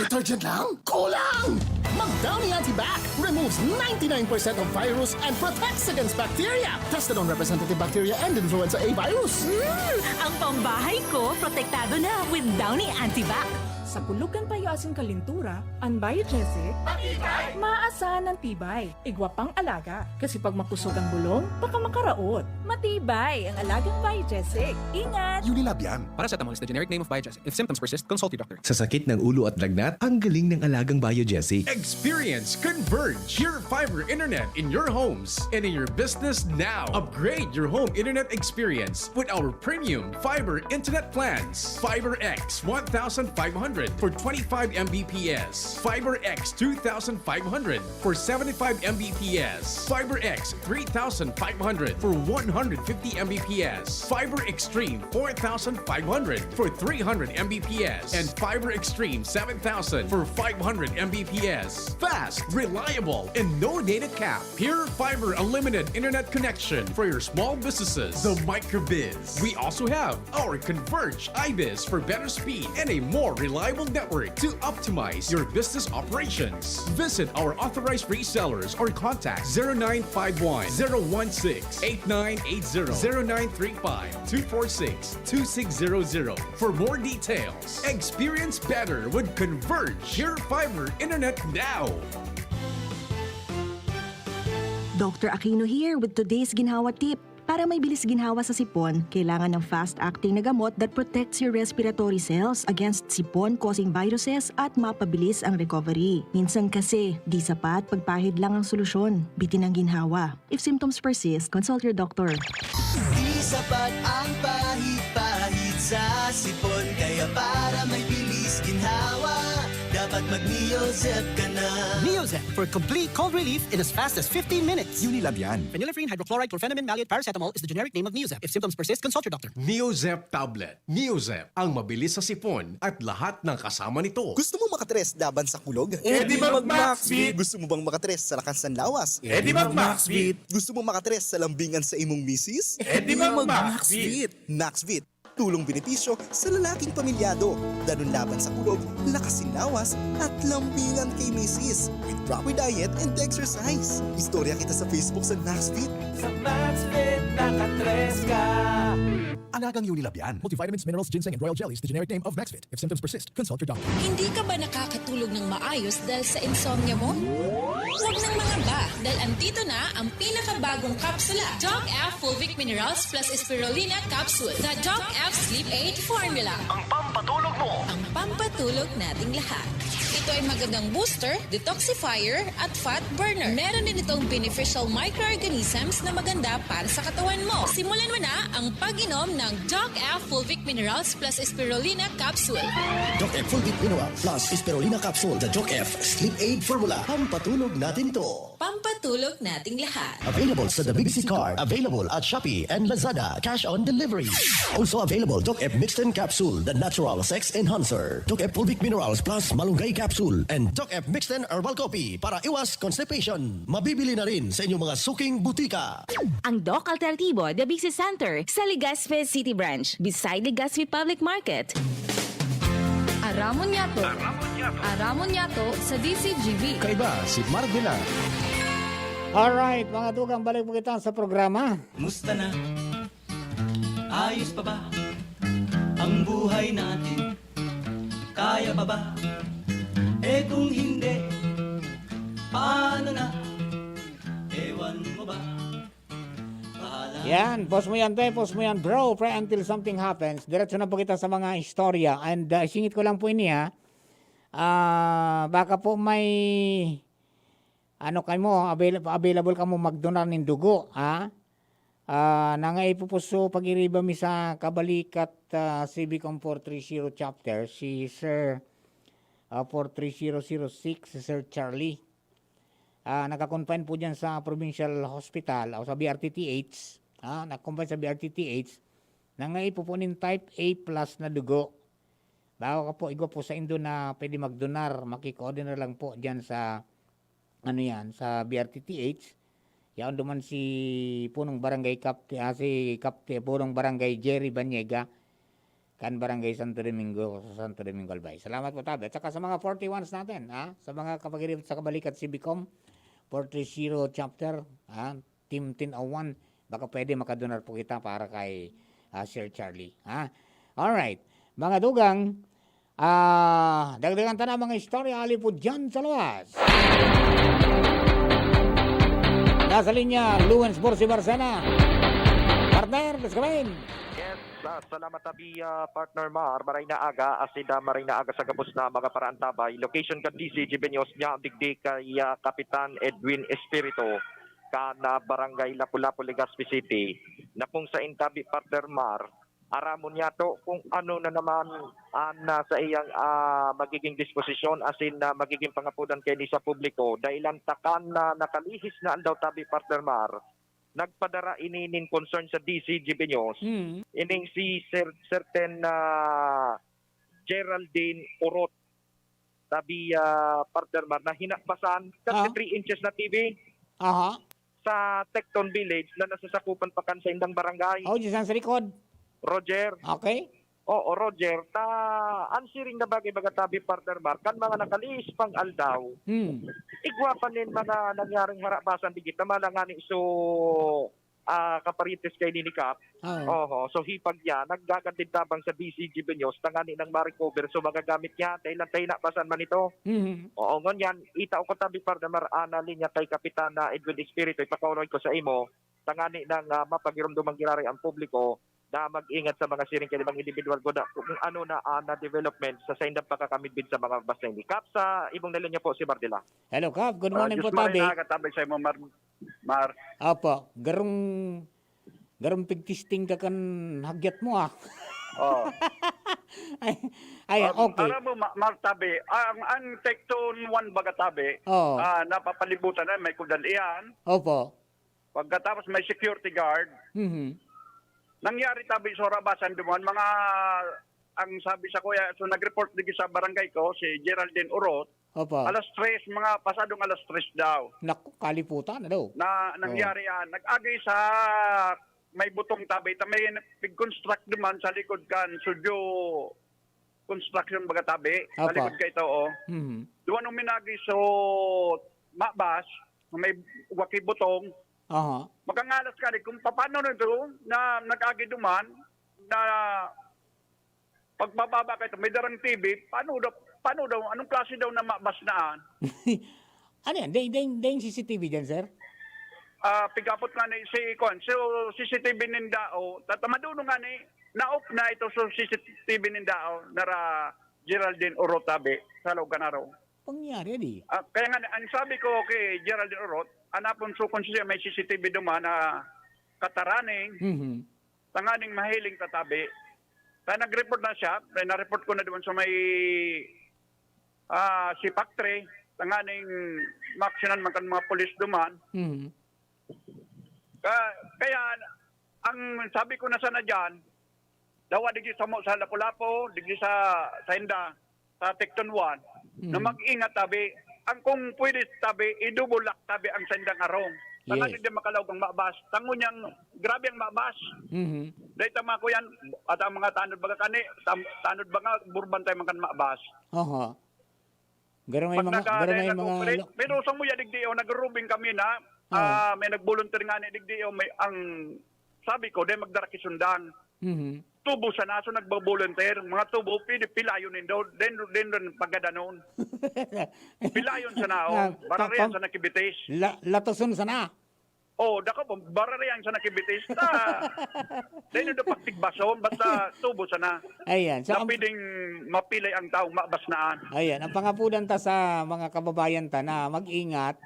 Detergent lang? Kulang! Mag Downy Antibac removes ninety-nine percent of virus and protects against bacteria. Tested on representative bacteria and influenza A virus. Mm, ang pambahay ko, protektado na with Downy Antibac. Sa kulog kan payo asin kalintura, an Biogesic, matibay! Maasa ng tibay. Igwa pang alaga, kasi pag makusog ang bulong, baka makaraot. Matibay ang alagang Biogesic. Ingat! Unilab yan. Paracetamol is the generic name of Biogesic. If symptoms persist, consult your doctor. Sa sakit ng ulo at lagnat, ang galing ng alagang Biogesic. Experience Converge, your fiber internet in your homes and in your business now. Upgrade your home internet experience with our premium fiber internet plans. Fiber X one thousand five hundred for twenty-five M B P S, Fiber X two thousand five hundred for seventy-five M B P S, Fiber X three thousand five hundred for one hundred fifty M B P S, Fiber Extreme four thousand five hundred for three hundred M B P S, and Fiber Extreme seven thousand for five hundred M B P S. Fast, reliable, and no data cap. Pure Fiber Unlimited Internet Connection for your small businesses. The Microbiz. We also have our Converge Ibis for better speed and a more reliable network to optimize your business operations. Visit our authorized resellers or contact zero nine five one, zero one six, eight nine eight zero, zero nine three five, two four six, two six zero zero for more details. Experience better with Converge Pure Fiber Internet now. Doctor Aquino here with today's ginhawa tip. Para may bilis ginhawa sa sipon, kailangan ng fast-acting na gamot that protects your respiratory cells against sipon-causing viruses at mapabilis ang recovery. Minsan kasi, di sapat pagpahid lang ang solusyon. Bitin ang ginhawa. If symptoms persist, consult your doctor. Di sapat ang pahid-pahid sa sipon. Kaya para may bilis ginhawa, dapat mag-Neozep ka na. Neozep for complete cold relief in as fast as fifteen minutes. Unilabian. Phenylephrine, hydrochloride, chlorphenamine maleate, paracetamol is the generic name of Neozep. If symptoms persist, consult your doctor. Neozep tablet. Neozep, ang mabilis sa sipon at lahat ng kasama nito. Gusto mo makatres laban sa kulog? Eh di mag-Maxvit! Gusto mo bang makatres sa lakas ng lawas? Eh di mag-Maxvit! Gusto mo makatres sa lambingan sa imong misis? Eh di mag-Maxvit! Maxvit! Tulong benepisyo sa lalaking pamilyado, danun laban sa kulog, lakas sin lawas, at lambingan kay misis, with proper diet and exercise. Istorya kita sa Facebook sa Maxvit. Sa Maxvit, nakatres ka! Alagang Unilabian. Multivitamins, minerals, ginseng, and royal jellies, the generic name of Maxvit. If symptoms persist, consult your doctor. Hindi ka ba nakakatulog ng maayos dahil sa insomnia mo? Huwag nang mangamba dahil andito na ang pinakabagong kapsula, Doc F Fulvic Minerals plus Spirulina Capsule, the Doc F Sleep Aid Formula. Ang pampatulog mo. Ang pampatulog nating lahat. Ito ay magandang booster, detoxifier, at fat burner. Meron din itong beneficial microorganisms na maganda para sa katawan mo. Simulan mo na ang pag-inom ng Doc F Fulvic Minerals plus Spirulina Capsule. Doc F Fulvic Mineral plus Spirulina Capsule, the Doc F Sleep Aid Formula. Pampatulog natin to. Pampatulog nating lahat. Available sa The B B C Card. Available at Shopee and Lazada. Cash on delivery. Also available, Doc F Mixten Capsule, the natural sex enhancer. Doc F Fulvic Minerals plus Malunggay Capsule. And Doc F Mixten Herbal Coffee para iwas constipation. Mabibili na rin sa inyong mga suking butika. Ang Doc Alternativo, The B C Center, sa Legazpi City Branch, beside Legazpi Public Market. Aramon Yato. Aramon Yato sa D C G B. Kaiba si Marvela. Alright, mga tugang, balik po kita sa programa. Musta na? Ayos pa ba ang buhay natin? Kaya pa ba? Eh kung hindi, paano na? Ewan mo ba? Bahala. Yan, post mo yan, te, post mo yan, bro, pre, until something happens. Diretso na po kita sa mga istorya. And uh, isingit ko lang po ini, ha. Ah, baka po may ano kamo, avail- available kamo magdonar nin dugo, ha? Ah, nangaipo po so pag-iriba mi sa Kabalikat ah, Civicom four three zero chapter, si Sir ah, four three zero zero six, si Sir Charlie. Ah, nakakonfine po dyan sa Provincial Hospital o sa B R T T H. Ah, nakakonfine sa B R T T H. Nangaipo po nin type A plus na dugo. Baka po, igwa po sa indo na pwede magdonar, makikoordinar lang po dyan sa, ano yan, sa B R T T H. Yaon duman si punong barangay Kapti, ah, si Kapti, punong barangay Jerry Banyega, kan barangay Santo Domingo, sa Santo Domingo, Albay. Salamat po, Tabi. At saka sa mga forty-ones natin, ha? Sa mga kapag sa Kabalikat Civicom, forty zero chapter, ha? Team ten oh one, baka pwede makadonar po kita para kay ah, Sir Charlie, ha? Alright. Mga dugang, ah, dagdagan ta na mga istorya, ali po dyan sa luwas. Nasa linya, Luwens Borsi Barcena. Partner, let's go in. Yes, ah, salamat tabi, ah, partner Mar. Maray na aga, asin da maray na aga sa gabos na mga paraantabay. Location kan D C G B News niya, ang digdi kay ah, Kapitan Edwin Espiritu, kan ah, Barangay Lapu-Lapu, Legazpi City, na kung sa intabi, partner Mar, Aramon niyato kung ano na naman an, ah, saiyang, ah, magiging disposisyon asin, ah, magiging pangapodan kaini sa publiko. Dai lang takan na nakalihis na aldaw tabi, Partner Mar, nagpadara ini nin concern sa D C G B News. Mm. Ining si cer-, certain, ah, Geraldine Urot. Tabi, ah, Partner Mar, na hinabasan, Ah. thirty-three inches na T V Aha. sa Tecton Village na nasasakupan pa kan saindang barangay. Oh, diyan sa likod. Roger. Okay. Oo, Roger. Ta, ang siring na bagay, baga tabi, Partner Mar, kan mga nakalihis pang aldaw, Hmm. igwa pa nin mga nangyaring harabasan digit na malangani so ah, kaparientes kaini ni Kap. Oo. Oho. So, hipag niya, naggaganding tabang sa D C G B News, tanganing ma-recover. So, magagamit niya, dai lang ta hinabasan man ito. Mhm. Oo, ngunyan, itao ko tabi, Partner Mar, an linya kay Kapitan na Edwin Espiritu, ipakaulay ko sa imo, tanganing, ah, mapagiromdoman giraray ang publiko na mag-ingat sa mga siring kaining mga individual, kuda kung ano na, ah, na development sa saindang pagkakamidbid sa mga basta ini. Kap, sa ibong na linya po si Mardila. Hello, Kap. Good Ah, morning Diyos po, maray tabi. na katabi sa imo, Mar-, Mar. Opo, garong, garong pigtesting ka kan hagyat mo, ah. Oh. Ay, ay, Um, okay. Aram mo, Ma-, Mar, tabi, ang, ang Tecton one baga tabi, Oo. ah, napapalibutan na, may kudal iyan. Opo. Pagkatapos may security guard. Mhm. Nangyari tabi sa Orabasan duman, mga, ang sabi sa kuya, so nag-report digi sa barangay ko, si Geraldine Urot, Opo. alas tres, mga pasadong alas tres daw. Naku, kaliputan na daw. Na Oo. nangyari yan. Nag-agi sa may butong tabi, ta may pig-construct duman sa likod kan Sudyo Construction baga tabi, sa Opo. likod kay tao. Mhm. Duman uminagi so mabas, may waki butong. Aha. Makangalas ka di kung paano na ito na nag-agi duman na pagbababa ka ito, may darang T V, paano daw, paano daw, anong klase daw na mabas na an? Ano yan? Ding, ding, ding C C T V dyan, sir? Ah, pigapot nga ni si Kwan, so C C T V ninda, o, tatamadunong nga ni, naop na ito sa C C T V ninda, o, nara Geraldine Orotabe, sa Luganaro. Pangyari, di? Ah, kaya nga, ang sabi ko kay Geraldine Orot, anapon sukon siya, may C C T V duman na kataraning, Mhm. tanganing mahiling tatabi. Kaya nag-report na siya, may na-report ko na duman sa may, ah, si factory, tanganing maaksyonan man kan mga pulis duman. Mhm. Ka-, kaya, ang sabi ko na sana dyan, dawa digdi sa mo, sa Lapu-Lapu, digdi sa, sa Inda, sa Tecton one, na Mhm. mag-ingat tabi. Ang kung pwede tabi, i-double lock tabi ang sendang arong. Tanganing Yes. di makalaog ang mabas. Tango niyang grabe ang mabas. Mhm. Dahil tama ko yan, at ang mga tanod baga kani, tam-, tanod baga, burbantay man kan mabas. Aha. Garo may Pag mga, naka-, garo may dahil mga nag-operate, lo- may dosang mo yan, digdi, oh, nag-rooming kami na, Oo. ah, may nag-volunteer nga ni digdi, oh, may, ang sabi ko, dahil magdara ki sundang. Mhm. Tubo sana, so nagbo-volunteer, mga tubo, pili-, pilayon nindo, then, then, then pagadanon. Pilayon sana, oh. Ah, Bararihan pa-, pa-, sana kibitis. La-, latoson sana. Oh, dako po, bararihan sana kibitis. Ta, then yung pagtigbason, basta tubo sana. Ayan, so Na ang pwedeng mapilay ang taong mabasnaan. Ayan, ang pangapudan ta sa mga kababayan ta na mag-ingat,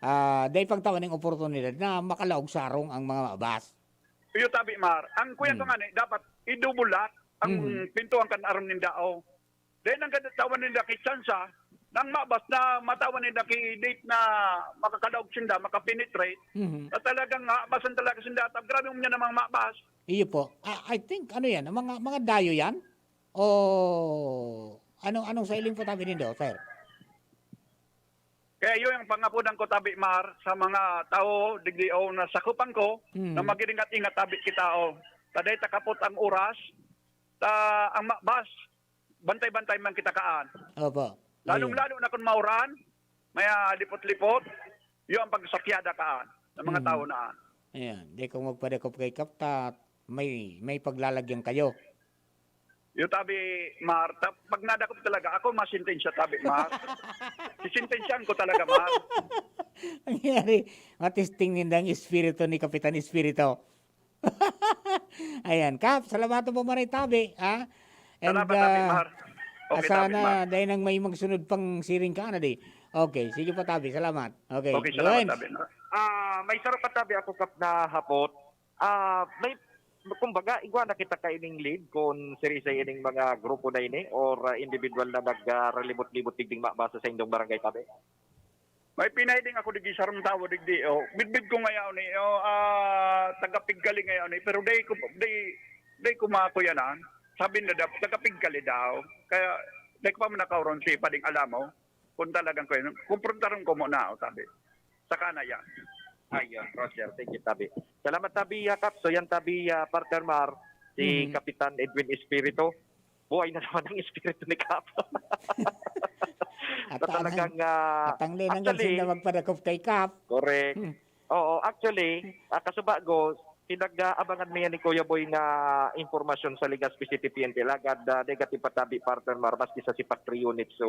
ah, dahil pagtawan ng oportunidad na makalaog sarong ang mga mabas. Iyo tabi, Mar. Ang kuya Hmm. ko nga ni, dapat i-double lock ang Mhm. pintuan kan aron ninda, oh. Dahil ang katawan ninda ki tsansa, nang mabas na matawan ninda ki date na makakalaog sinda, makapenetrate, Mhm. na talagang nga, basan talaga sinda, ta-, grabe mo niya namang mabas. Iyo po. Ah, I think, ano yan, mga, mga dayo yan? O ano, anong sa iling po tabi nindo, sir? Kaya yun ang pangapunan ko, tabi, Mar, sa mga tao, digdi o nasakupan ko, Mm. na mag-ingat-ingat, tabi, kita, o. Taday takapot ang oras, ta, ang mabas, bantay-bantay man kita kaan. Opo. Lalong-lalo Ayun. na kung mauran, may, ah, lipot-lipot, yun ang pagsakyada kaan ng mga Mm. tao na. Ayan, di kung magpadakop kay Kap, ta, may, may paglalagyan kayo. Yo, tabi, Mar, ta-, pag nadakop talaga, ako masentensya, tabi, Mar. Sisentensyahan ko talaga, Mar. Nangyari, matesting nindang espiritu ni Kapitan Espiritu. Ayan, Kap, salamat po maray tabi, ha? And, Salamat, tabi, ah, Mar. Okay, tabi, sana Mar. Dahil nang may magsunod pang siring ka, ano, di? Okay, sige po, tabi, salamat. Okay, Okay, salamat, Gwen. Tabi, Mar. Ah, may sarap pa tabi ako, Kap, na hapot. Ah, may, Kumbaga, igwa na kita kaining lead kung sirisay ining mga grupo na ini or, ah, individual na nag, ah, ralibot-libot digding mabasa sa indong barangay tabi? May pinaiding ako digdi sarong tawo digdi, oh. Bidbid ko ngayon ni, oh, ah, taga Pigkali ngayon ni, pero dai ko, dai, dai ko makuyanan. Sabi na daw, taga Pigkali daw. Kaya dai ko pa man nakauron si Pading Alamo. Kung talagang ko yun, kumprontaron ko muna, oh, sabi. Saka na yan. Ayun, Roger. Thank you, tabi. Salamat, tabi, ah, Kap. So, yan, tabi, ah, partner Mar, si Mm. Kapitan Edwin Espiritu. Buhay na naman ang espiritu ni Kap. At So, ang, talagang, ah, at ang linang actually, gansin na magpadakop kay Kap. Correct. Hmm. Oo, actually, ah, kasubago, pinag-aabangan mi yan ni Kuya Boy na impormasyon sa Legazpi City P N P. Lagad, ah, negative pa tabi, partner Mar, maski sa sipak three unit. So,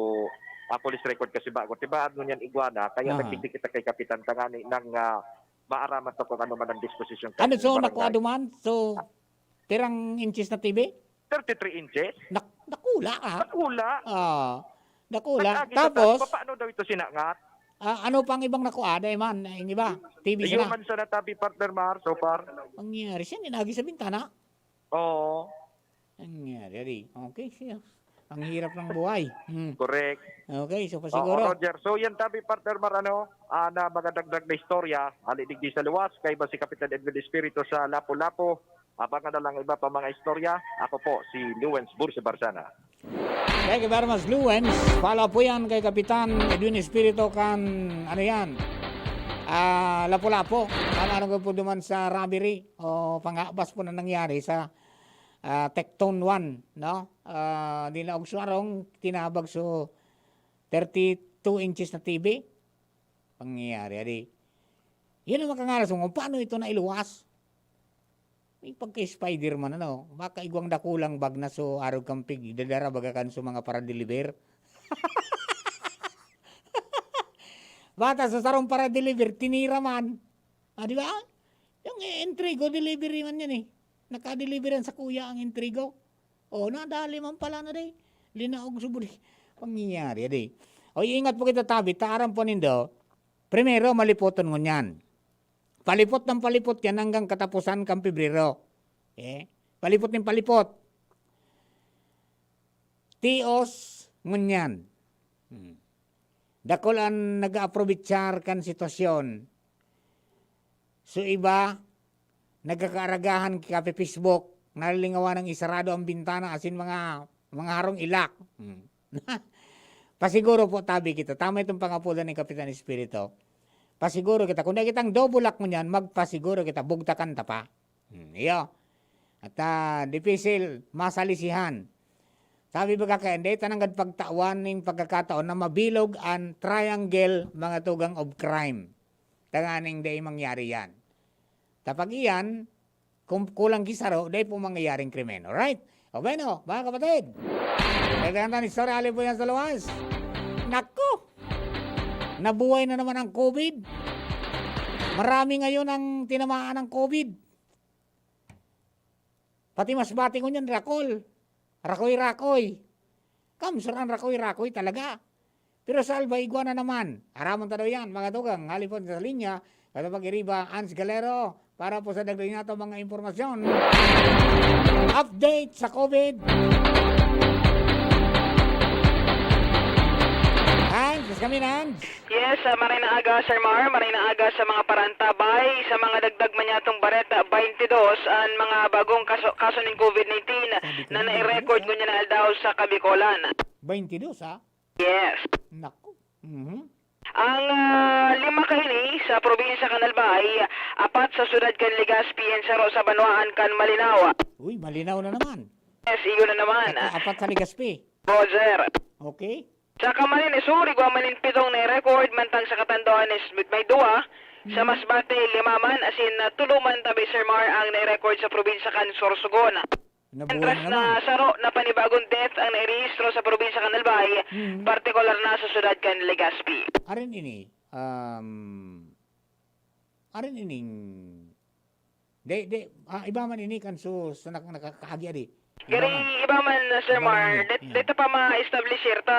ah, police record kasubago. Tibaan mo niyan, igwa na. Kaya Aha. nagdigdi kita kay Kapitan tangani nang, ah, maaraman to kung ano man ang disposisyon Ano, kan so, barangay. nakuha duman? So, pirang inches na T V? Thirty-three inches. Nak-, dakula, ah. Dakula. Ah, dakula. Nag-agi sa Tapos, taas, papaano daw ito sinangat? ah, ano pang ibang nakuha? Dai man, yung iba, T V sana. Human sana tabi, partner Mar, so far. Ang nangyari siya, ninagi sa bintana. Oo. Ang nangyari, adi. Okay, siya. Ang hirap ng buhay. Hmm. Correct. Okay, so Oo, pasiguro. Roger. So, yan tabi, partner Mar, ano, ah, na mga dagdag na istorya, ali digdi sa luwas, kaiba si Kapitan Edwin Espiritu sa Lapu-Lapu. Abangan na lang iba pa mga istorya. Ako po, si Lawrence Bursa Barzana. Thank you very much, Lawrence. Follow po yan kay Kapitan Edwin Espiritu kan, ano yan, ah, Lapu-Lapu. Tama na po duman sa robbery o panghabas po na nangyari sa, ah, Tecton one, no? Ah, di na Ogsuarong, tinabag so thirty-two inches na T V. Pangyayari, adi. Yan ang makangaras mo kung paano ito nailuwas. May pagka-Spider-Man, ano? Baka igwang dakulang bag na so arog kang pig, dadara baga kan so mga para-deliver. Bata sa sarong para-deliver, tinira man. Ah, di ba? Yung, eh, Intrigo, delivery man yan, eh. Naka-deliver yan sa kuya ang Intrigo. Oh, nadali man pala na, day. Linaog subuli. Pangyayari, day. O, ingat po kita, tabi. Taaran po nindo. Primero, malipoton ngunyan. Palipot ng palipot yan hanggang katapusan kan Pebrero. Eh, palipot ng palipot. Tios ngunyan. Hmm. Dakul an nag-aaprovechar kan sitwasyon. So, iba, nagkakaaragahan ki kape Facebook, nalilingawan ng isarado ang bintana, asin mga, mga harong ilak. Hmm. Pasiguro po, tabi kita. Tama itong pangapodan ni Kapitan Espiritu. Pasiguro kita. Kung dai kitang double lock ngunyan, magpasiguro kita, bugtakan ta pa. Hmm, iyo. At, ah, dipisil masalisihan. Sabi baga kaya, dai ta nanggad pagtawan ning pagkakataon na mabilog an triangle, mga tugang, of crime. Tanganing dai mangyari yan. Ta pag iyan, kung kulang ki saro, dai po mangyayaring krimen. Alright? O bueno, mga kapatid. Dagdagan ta ng istorya, ali po yan sa luwas. Naku! Nabuhay na naman ang COVID. Marami ngayon ang tinamaan ng COVID. Pati masbate ngunyan, rakol. Rakoy-rakoy. Kamsur an rakoy-rakoy talaga. Pero sa Alba, igwa na naman. Aramon ta daw yan, mga tugang. Hali po sa linya, Katapag Iriba, Ans Galero, para po sa dagdag nato mga impormasyon. Update sa COVID. Ans, yes kami, Ans. Yes, ah, maray na aga, Sir Mar, maray na aga sa mga parantabay. Sa mga dagdag man yatong bareta, baynte dos an mga bagong kaso, kaso nin COVID nineteen Sabi ko na na, nai-record baynte dos, ah. ngunyan na aldaw sa Kabikolan. Baynte dos, ah? Yes. Naku. Mhm. Ang, ah, lima kaini sa probinsya kan Albay, apat sa syudad kan Legazpi, and saro sa banwaan kan Malinao. Uy, Malinao na naman. Yes, iyo na naman. At apat sa Legazpi. Roger. Okay. Sa Camarines Sur, igwa man nin pitong nai-record, mantang sa Catanduanes may duwa, sa Mhm. Masbate, lima man, asin, ah, tulo man tabi, Sir Mar, ang nai-record sa probinsya kan Sorsogon. Nabuhay Mientras na na naman. saro na panibagong death ang nairehistro sa probinsya kan Albay, Mhm. partikular na sa syudad kan Legazpi. Arin ini, um, arin ining, de, de, ah, iba man ini kan su, sa nak-, nakakaagi adi. Iba Gari, man. iba man, Sir Iba man Mar, ini. det-, Yeah. deta pa ma-establish, sir, ta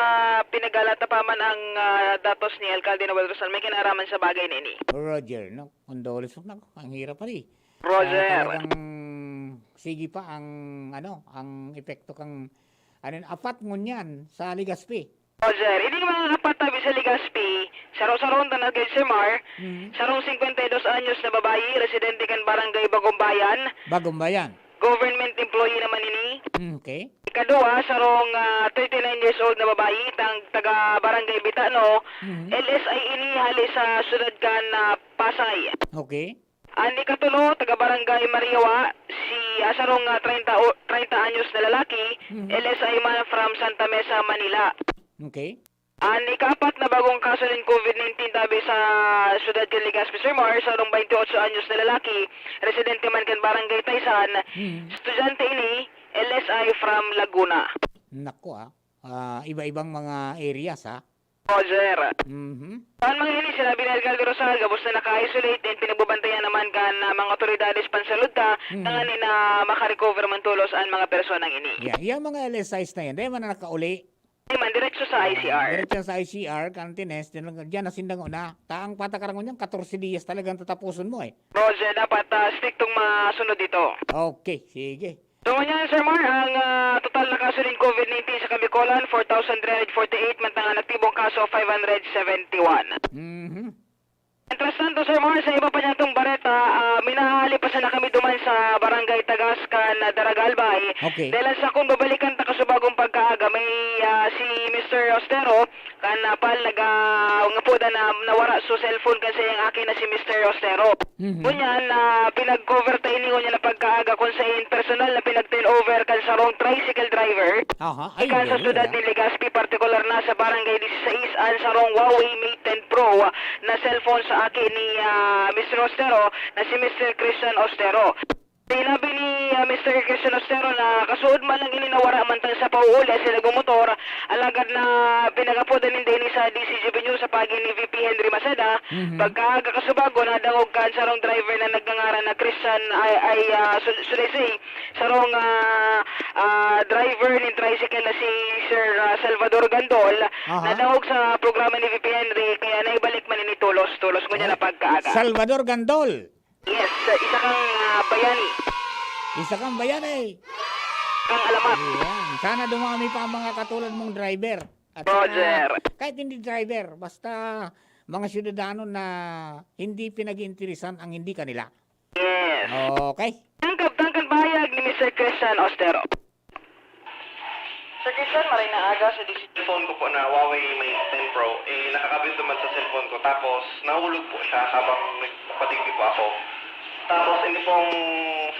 pinagala ta pa man ang, ah, datos ni Alkalde Noel Rosal. May kinaaraman sa bagay na ini. Roger, no? Condolences, nako, ang hirap pa rin. Roger. Ah, talagang Sige pa ang, ano, ang epekto kang, ano yun, apat ngunyan sa Legazpi. Roger, ini mga apat tabi sa Legazpi, saro-saro ang tanod gayud, Sir Mar. Mhm. Sarong singkwenta y dos anyos na babayi, residente kan Barangay Bagumbayan. Bagumbayan. Government employee naman ini. Mm, okay. Ikaduwa, sarong, ah, thirty-nine years old na babayi, tang, taga Barangay Bitano. Mhm. L S I ini, hali sa syudad kan, ah, Pasay. Okay. An ikatulo, taga Barangay Mariawa, si, ah, sarong, ah, treinta o, treinta anyos na lalaki, Mhm. L S I man from Santa Mesa, Manila. Okay. An ikaapat na bagong kaso nin COVID nineteen tabi sa syudad kan Legazpi, Sir Mar, sarong baynte otso anyos na lalaki, residente man kan Barangay Taysan, Mhm. estudyante ini, L S I from Laguna. Naku, ah. Ah, iba-ibang mga areas, ah. Roger. Mhm. An mga ini, sinabi ni Alcalde Rosal, gabos na naka-isolate, and pinagbabantayan naman kan, ah, mga otoridades pansalud ta, Mhm. tanganing na makarecover man tolos an mga personang ini. Yeah, yang mga L S Is na yan, dai man na nakauli. Di man, diretso sa Ah, I C R. Diretso sa I C R, kan tines, din lang, diyan na sindang una. Ta ang patakaran ngunyan, katorse diyas talagang tatapuson mo eh. Roger, dapat, ah, striktong masunod ito. Okay, sige. So, ngunyan, Sir Mar, ang, ah, total na kaso nin COVID nineteen sa Kabikolan, four thousand three hundred forty-eight, mantang an aktibong kaso, five hundred seventy-one. Mhm. Mientras tanto, Sir Mar, sa iba pa niyatong bareta, ah, minahali pa sana kami duman sa Barangay Tagas kan, ah, Daraga, Albay. Okay. Dahil sa kung babalikan ta kasubagong pagkaaga, may, ah, si Mister Ostero, kan, ah, pal, nag, ah, ngapodan na nawara so cellphone kan saiyang aki na si Mister Ostero. Mhm. Ngunyan, ah, pinag-cover ta ini ngunyan na pagkaaga kung sain personal na pinag-turnover kan sarong tricycle driver. Aha. Ay, ikan sa very syudad good, ah. Ni Legazpi, partikular na sa Barangay disisais, an sarong Huawei Mate ten Pro, ah, na cellphone sa aki ni, ah, Mister Ostero na si Mister Christian Ostero. Sinabi ni, ah, Mister Christian Ostero na kasuod man lang ini nawara mantang sa pauuli asin nagmomotor, alagad na pinag-apodan ninda ini sa D C G B News sa paagi ni V P Henry Maceda. Mhm. Pagkaaga kasubago, nadangog kan sarong driver na nagngangaran na Christian ay, ay, ah, Sul-, Sulisay, sarong, ah, ah, driver nin tricycle na si Sir, ah, Salvador Gandol, Aha. Nadangog sa programa ni V P Henry, kaya naibalik man ini tolos, tolos ngunyan na pagkaaga. Salvador Gandol. Yes, isa kang, ah, bayani. Isa kang bayani. Kang alamat. Ayan. Sana dumami pa ang mga katulad mong driver. At saka, Roger. Kahit hindi driver, basta mga syudadano na hindi pinag-iinteresan ang hindi kanila. Yes. Okay. Tangkab, tangkad pahayag ni Mister Christian Ostero. Sir Christian, maray na aga sa D C. Cellphone ko po na Huawei Mate ten Pro, eh, nakakabit naman sa cellphone ko. Tapos, nahulog po siya habang nagpadigdi po ako. Tapos, hindi pong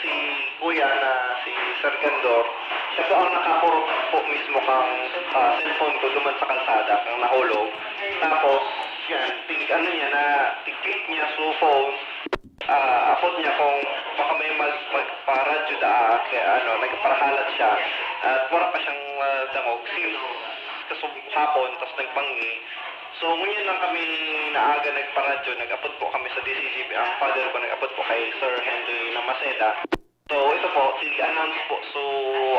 si Kuya na si Sir Gandor, siya po ang nakakurot po mismo kang, ah, cellphone ko duman sa kalsada, kang nahulog. Tapos, yan, tig-, ano niya na, tig-click niya sa phone. Ah, apod niya kung baka may mag-, magparadyo daa, kaya ano, nagparahalat siya. At wala pa siyang, ah, dangog since kasub-, hapon, tas nagbanggi. So, ngunyan lang kami naaga nagparadyo, nag-apod po kami sa D C G B, ang father ko nag-apod po kay Sir Henry Namaceda. So, ito po, i-announce po, so,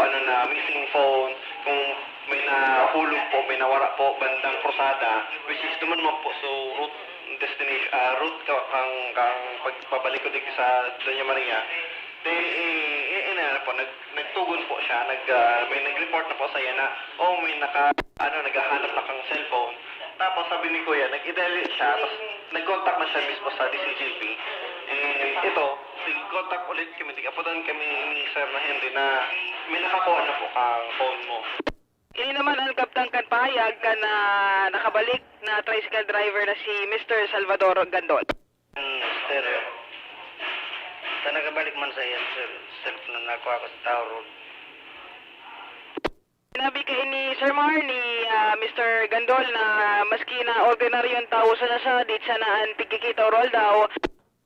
ano na, missing phone, kung may nahulog po, may nawara po, bandang Cruzada, which is duman mo po, so, route destination, ah, route ka, kang, kang pag-, pabalik ko dito sa Doña Maria. Then, eh, eh, eh, ano po, nag-, nagtugon po siya, nag, ah, may nag-report na po sa iya na, "Oh, may naka-, ano, naghahanap na kang cellphone." Tapos sabi ni Kuya, nag-i-delete siya, tapos nag-contact na siya mismo sa D C G P. Eh, ito, nag-contact ulit kami, nag-apodan kami ni Sir na Henry na may nakakuha na po kang phone mo. Ini naman an kabtang kan pahayag kan, ah, nakabalik na tricycle driver na si Mister Salvador Gandol. Hmm, sir. Sa nakabalik man sa iyan, sir, cellphone na nakuha ko sa Tauro Road. Sinabi kaini, Sir Mar, ni, ah, Mister Gandol na maski na ordinaryong tawo sana siya, di sana an pagkikita o roll daw.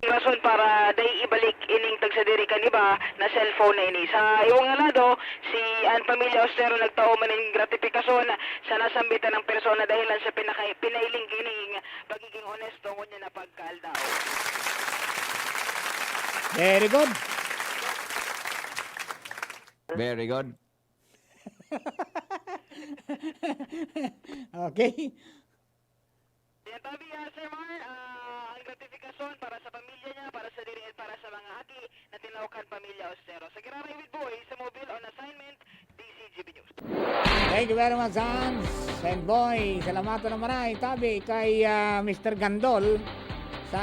Rason para dai ibalik ining tagsadiri kan iba na cellphone na ini. Sa iwang lado, si an pamilya Ostero nagtao man nin gratifikason sa nasambitan ng persona dahilan sa pinaka-, pinailing kining pagiging onesto ngunyan na pagkaaldaw. Very good. Very good. Okay. Yan, tabi, ah, Sir Mar, ah, ang gratifikasyon para sa pamilya niya, para sa diri, at para sa mga aki na daw kan pamilya Ostero. Sa giraray with Boy, sa mobile on assignment, D C G B News. Thank you very much, Hans and Boy. Salamatan na maray, tabi kay ah, Mister Gandol sa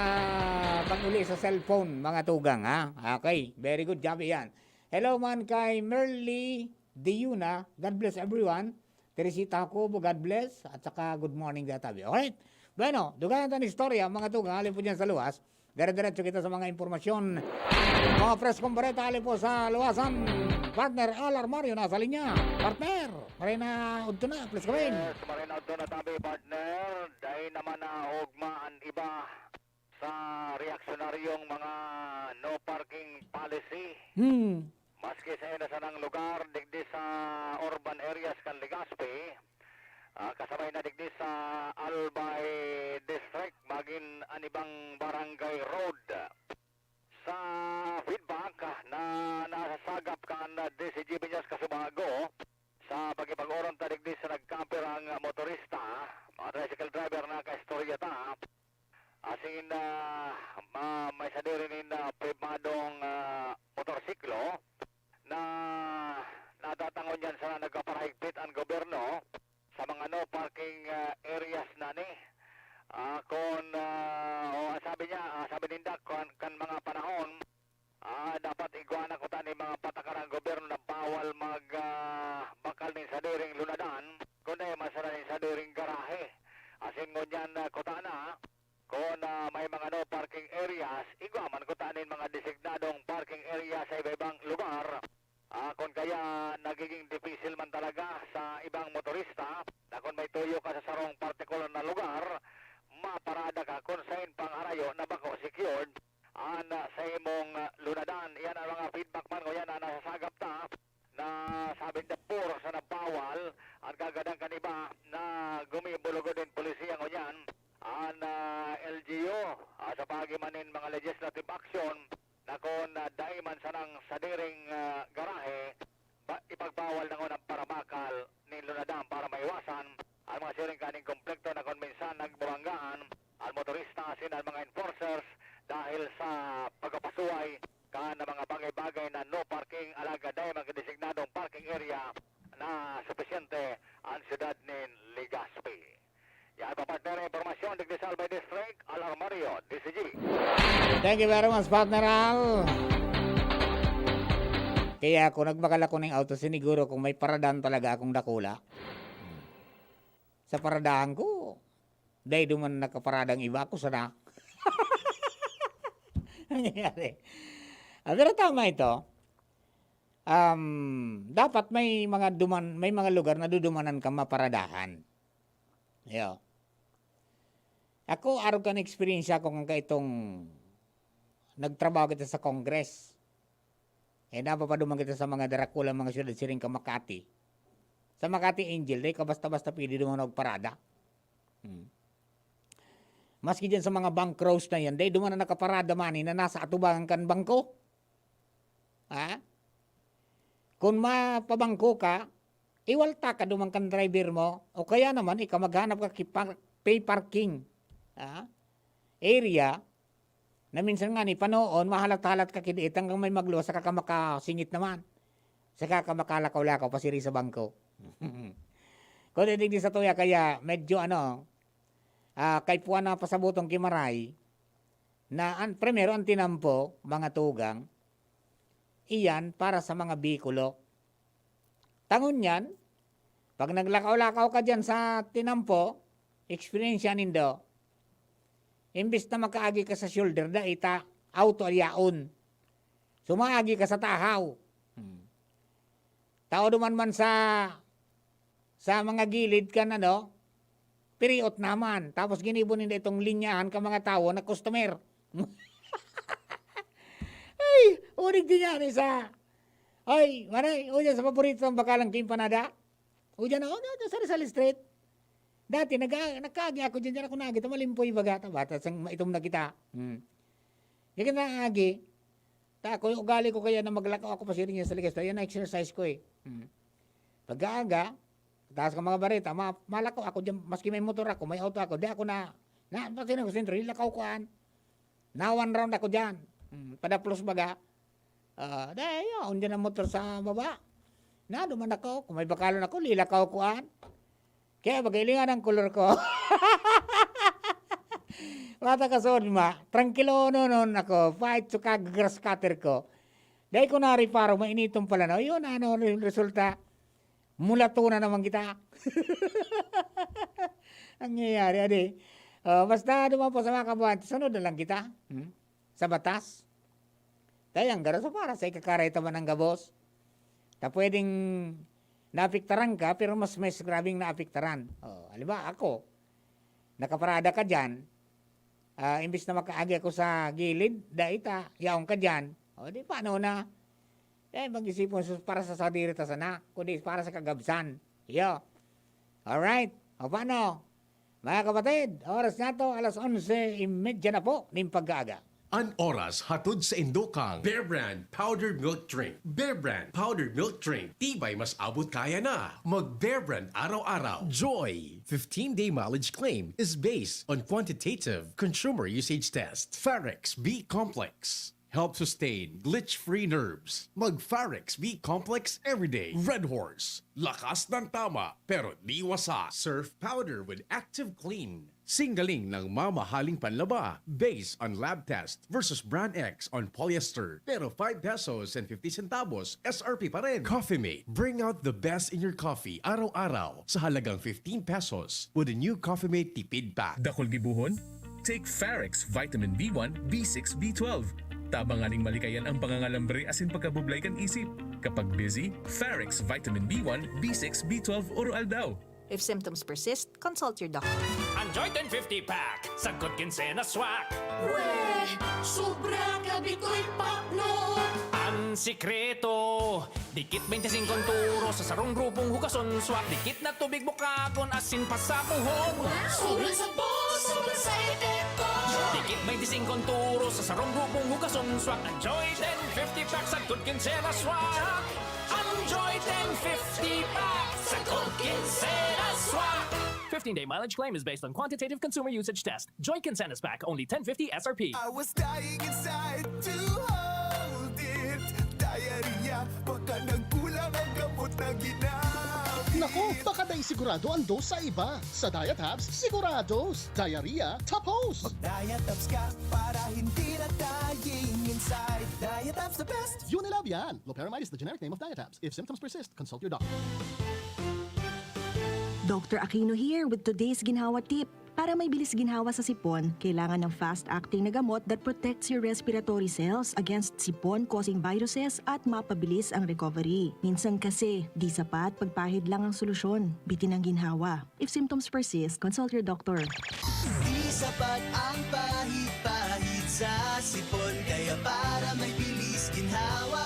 pag-uli sa cellphone, mga tugang, ha? Okay, very good, gabi yan. Hello man kay Merly Diuna. God bless everyone. Teresita Jacobo, God bless. At saka good morning, dia tabi. Alright. Bueno, dugayan ta an istorya, mga tugang, hali po dyan sa luwas. Dire-diretso kita sa mga impormasyon. Mga preskong bareta, hali po sa luwasan. Partner Al Armario, nasa linya. Partner, maray na udto na, please come in. Yes, maray na udto na tabi, partner. Dai naman na ugma an iba sa reaksyonaryong mga no parking policy. Hmm. Maski sa ina sanang lugar, digdi sa urban areas kan Legazpi, ah, kasabay na digdi sa Albay District, magin an ibang barangay road. Sa feedback na nasasagap kan D C G B News Kasubago, sa pagkipag-orom ta digdi sa nagkapirang motorista, mga tricycle driver, nakaistorya ta, asin ah, ma- may sadiri nin ah, primadong ah, motorsiklo na natatangon niyan sa nagpaparahigpit ang gobyerno sa mga no parking ah, areas na ni. Ah, kun ah, o, sabi niya, ah, sabi ninda, kan, kan mga panahon, ah, dapat igwa na kuta ni mga patakaran gobyerno na bawal mag ah, bakal nin sadiring lunadan, kundi masara nin sadiring garahe. Asin ngunyan ah, kuta na, kun ah, may mga no parking areas, igwa man kuta nin mga designadong parking area sa iba-ibang lugar. Ah, kun kaya nagiging dipisil man talaga sa ibang motorista na kun may tuyo ka sa sarong partikular na lugar, maparada ka kun saen pang harayo na bako secured an ah, sa imong ah, lunadan. Iyan ang mga feedback man ngunyan na nasasagap ta na sabi nila puro sa nabawal an kagadan kan iba na gumibulugod nin polisiya ngunyan an ah, L G U ah, sa paagi man nin mga legislative action na kun ah, dai man sanang sadiring ah, garahe, ba, ipagbawal na ngunyan an parabakal nin lunadan para maiwasan an mga siring kaning komplekto na kun minsan nagbabanggaan an motorista asin an mga enforcers dahil sa pagpapasuway kan mga bagay-bagay na no parking alagad dai man designadong parking area na supisyente an siyudad nin Legazpi. Yan po, partner, ang impormasyon digdi sa Albay District, Al Armario, D C G. Thank you very much, partner Al. Kaya ako nagbakal ako ning auto, siniguro kung may paradan talaga akong dakula. Sa paradahan ko, dai duman nakaparadang iba, ako sana. Nangyayari. Ah, pero tama ito. Um, dapat may mga duman, may mga lugar na dudumanan ka maparadahan. Yo. Ako, arog kan eksperyensya ko kan kaitong nagtrabaho kita sa Congress. Eh, napapaduman kita sa mga darakula, mga syudad, siring ka Makati. Sa Makati, Angel, dai ka basta-basta pwede duman magparada. Hmm. Maski dyan sa mga bank rows na yan, dai duman na nakaparada man na nasa atubangan kan bangko. Ha? Kung mapabangko ka, iwalta ka duman kan driver mo, o kaya naman, ikaw maghanap ka ki par- pay parking. Ha? Area, na minsan nga ni panoon, mahalat-halat ka kidit hanggang may magluwas, saka ka makasingit naman. Saka ka makalakaw-lakaw pa siri sa bangko. Kung digdi sa tuya, kaya medyo ano, ah, kay puwan na pasabuton ki Maray, na an, primero, an tinampo, mga tugang, iyan para sa mga bikulo. Tangon niyan, pag naglakaw-lakaw ka diyan sa tinampo, eksperyensya nindo, imbis na makaagi ka sa shoulder, dai ta auto yaon. Sumaagi ka sa tahaw. Hmm. Tao duman man sa sa mga gilid kan ano, piriot naman. Tapos ginibo ninda itong linyahan ka mga tawo na customer. Ay, unig din yan isa. Ay, maray, o dyan sa paborito ng bakalang kimpanada. O dyan, o dyan, sa Rizal Street. Dati, nag nagkaagi ako dyan, dyan ako nagita, malimpoy baga, ta, bata, sang maitom na kita. Hmm. Di kita agi. Ta, ako, yung ugali ko kaya na maglakaw ako pa siya sa ligas. Yan ang exercise ko eh. Hmm. Pag-aaga, taas ka mga bareta, ma malakaw ako dyan, maski may motor ako, may auto ako, di ako na, na, pati na ko sentro, ilakaw ko an. Na one round ako dyan. Hmm. Padaplos baga. Ah, dai, yaon diyan ang motor sa baba. Naduman ako, kung may bakalon ako, lilakaw ko an. Kaya magailingan ang kolor ko. Wata ka sodma, trangkilo nonon ako, fight to kag grass cutter ko. Dai ko na-reparo, mainiton pala na. Yun, ano, re-, resulta, mulato na naman kita. Nangyayari, adi. Ah, basta duman po sa mga kabuhan, sunod na lang kita. Hmm? Sa batas. Dai ang garo sa para sa ikakaray ta man ang gabos. Ta pwedeng naapektaran ka, pero mas, mas grabeng naapektaran. Oh, halimbawa, ako, nakaparada ka diyan, ah, imbis na makaagi ako sa gilid, dai ta, yaon ka diyan. O, di paano na? Eh, mag-isipon sus-, para sa sadiri ta sana, kundi para sa kagabsan. Iyo. Alright. O, paano? Mga kapatid, oras na to, alas onse y media na po nin pag-aaga. An oras hatod saindo kan Bear Brand Powdered Milk Drink. Bear Brand Powdered Milk Drink, tibay mas abot kaya na. Mag Bear Brand araw-araw. Joy, fifteen-day mileage claim is based on quantitative consumer usage test. Farex B Complex. Help sustain glitch-free nerves. Mag Farex B Complex everyday. Red Horse. Lakas ng tama, pero di wasa. Surf powder with active clean. Singgaling ng mamahaling panlaba based on lab test versus brand X on polyester, pero five pesos and fifty centavos S R P pa rin. Coffee Mate, bring out the best in your coffee araw-araw sa halagang fifteen pesos with the new Coffee Mate Tipid Pack. Dakul gibohon? Take Farex Vitamin B one, B six, B twelve. Tabang nganing malikayan ang pangangalambre asin pagkabublay kan isip. Kapag busy, Farex Vitamin B one, B six, B twelve oro aldaw. If symptoms persist, consult your doctor. Enjoy ten fifty pack, sagkod kinsenas swak. Weh, sobra ka bitoy pakno. Ang sikreto, dikit twenty-five turo sa sarong grupong hugason swak. Dikit na tubig bukagon asin pasapuhon. Wow! Sobrang sabon, sobrang sa epekto. Dikit twenty-five turo sa sarong grupong hugason swak. Enjoy ten fifty pack, sagkod kinsenas swak. Enjoy ten fifty pack, sagkod kinsenas swak. Fifteen-day mileage claim is based on quantitative consumer usage test. Joy Kinsenas Pack, only ten fifty S R P. I was dying inside to hold it. Diarrhea, baka nagkulang ang gamot na ginamit. Naku, baka dai sigurado ang dose sa iba. Sa Diatabs, sigurados. Diarrhea, tapos. Mag-Diatabs ka para hindi na dying inside. Diatabs the best. Unilab yan. Loperamide is the generic name of Diatabs. If symptoms persist, consult your doctor. Doctor Aquino here with today's ginhawa tip. Para may bilis ginhawa sa sipon, kailangan ng fast-acting na gamot that protects your respiratory cells against sipon-causing viruses at mapabilis ang recovery. Minsan kasi, di sapat pagpahid lang ang solusyon. Bitin ang ginhawa. If symptoms persist, consult your doctor. Di sapat ang pahid-pahid sa sipon, kaya para may bilis ginhawa,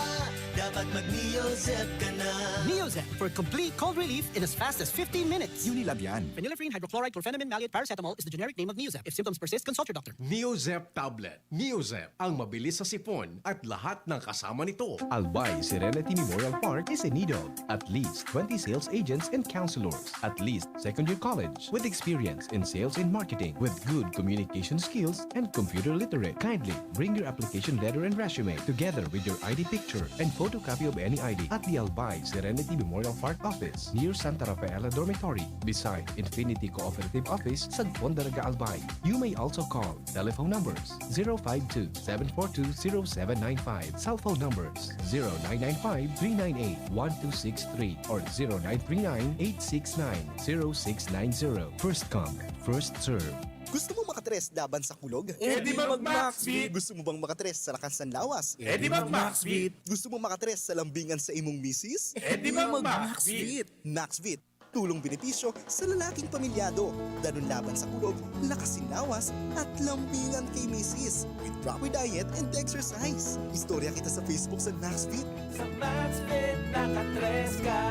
dapat mag-Neozep ka na. Neozep for complete cold relief in as fast as fifteen minutes. Unilab yan. Phenylephrine, hydrochloride, chlorphenamine, maleate, paracetamol is the generic name of Neozep. If symptoms persist, consult your doctor. Neozep tablet. Neozep, ang mabilis sa sipon at lahat ng kasama nito. Albay Serenity Memorial Park is in need of at least twenty sales agents and counselors, at least second year college, with experience in sales and marketing, with good communication skills and computer literate. Kindly bring your application letter and resume together with your I D picture and photocopy of any I D at the Albay Serenity Memorial Park office near Santa Rafaela Dormitory, beside Infinity Cooperative Office, Sagpon, Daraga, Albay. You may also call. Telephone numbers: zero five two, seven four two, zero seven nine five. Cell phone numbers: zero nine nine five, three nine eight, one two six three or zero nine three nine, eight six nine, zero six nine zero. First come, first serve. Gusto mo makatres laban sa kulog? Eh, di mag-Maxvit. Gusto mo bang makatres sa lakas ng lawas? Eh, di mag-Maxvit. Gusto mo makatres sa lambingan sa imong misis? Eh, di mag-Maxvit. Maxvit. Tulong benepisyo sa lalaking pamilyado, danun laban sa kulog, lakas sin lawas, at lambingan kay misis, with proper diet and exercise. Istorya kita sa Facebook sa Maxfit. Sa Maxfit, nakatres ka.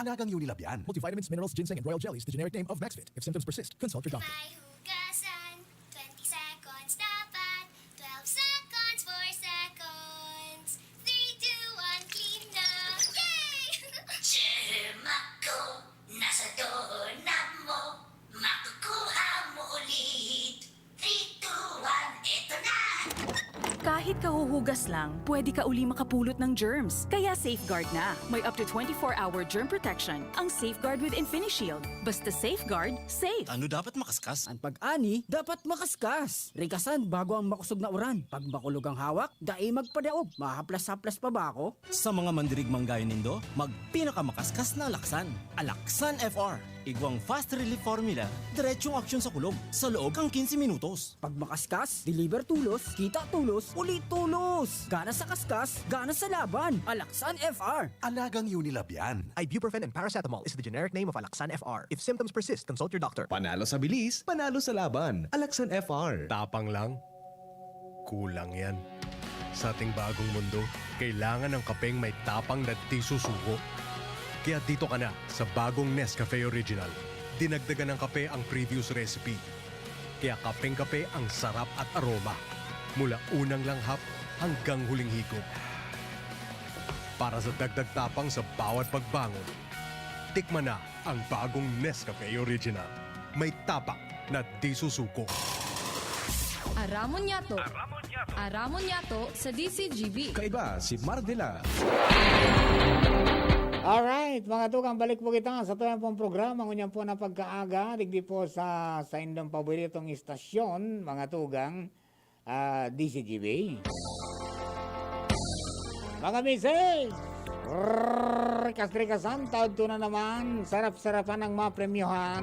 Alagang Unilab yan. Multivitamins, minerals, ginseng, and royal jellies, the generic name of Maxfit. If symptoms persist, consult your doctor. May hugasan, twenty seconds dapat, twelve seconds, four seconds, three, two, one, clean na! Yay! Germ ako, nasa doorknob mo, makukuha mo ulit. Three, two, one, eto na! Kahit kahuhugas lang, pwede ka uli makapulot ng germs. Kaya Safeguard na. May up to twenty-four hour germ protection ang Safeguard with InfiniShield. Basta Safeguard, safe. Tano dapat makaskas? An pag-ani dapat makaskas. Rigasan bago ang makosog na uran. Pag makulog ang hawak, dai magpadaog. Mahaplas-haplas pa ba ako? Sa mga mandirigmang gaya nindo, magpinakamakaskas na alaksan. Alaksan F R. Igwang fast relief formula, diretsong aksyon sa kulog, sa loob kan quince minutos. Pag makaskas, deliver tulos, kita tulos, uli tulos! Gana sa kaskas, gana sa laban! Alaksan F R! Alagang Unilab yan. Ibuprofen and paracetamol is the generic name of Alaxan F R. If symptoms persist, consult your doctor. Panalo sa bilis, panalo sa laban. Alaxan F R. Tapang lang? Kulang yan. Sa ating bagong mundo, kailangan ng kapeng may tapang na di susuko. Kaya dito ka na sa bagong Nescafe Original. Dinagdagan ng kape ang previous recipe. Kaya kapeng-kape ang sarap at aroma. Mula unang langhap hanggang huling higop. Para sa dagdag tapang sa bawat pagbangon, tikman na ang bagong Nescafe Original. May tapang na di susuko. Aramon Yato. Aramon Yato sa D C G B. Kaiba si Mardila. Alright, mga tugang, balik po kita sa tuyang pong programa ngunyan po na pagkaaga, digdi po sa saindong paboritong istasyon, mga tugang, ah, D C G B. Mga misis, rikas-rikasan, taod to na naman, sarap-sarapan ang mga premyohan.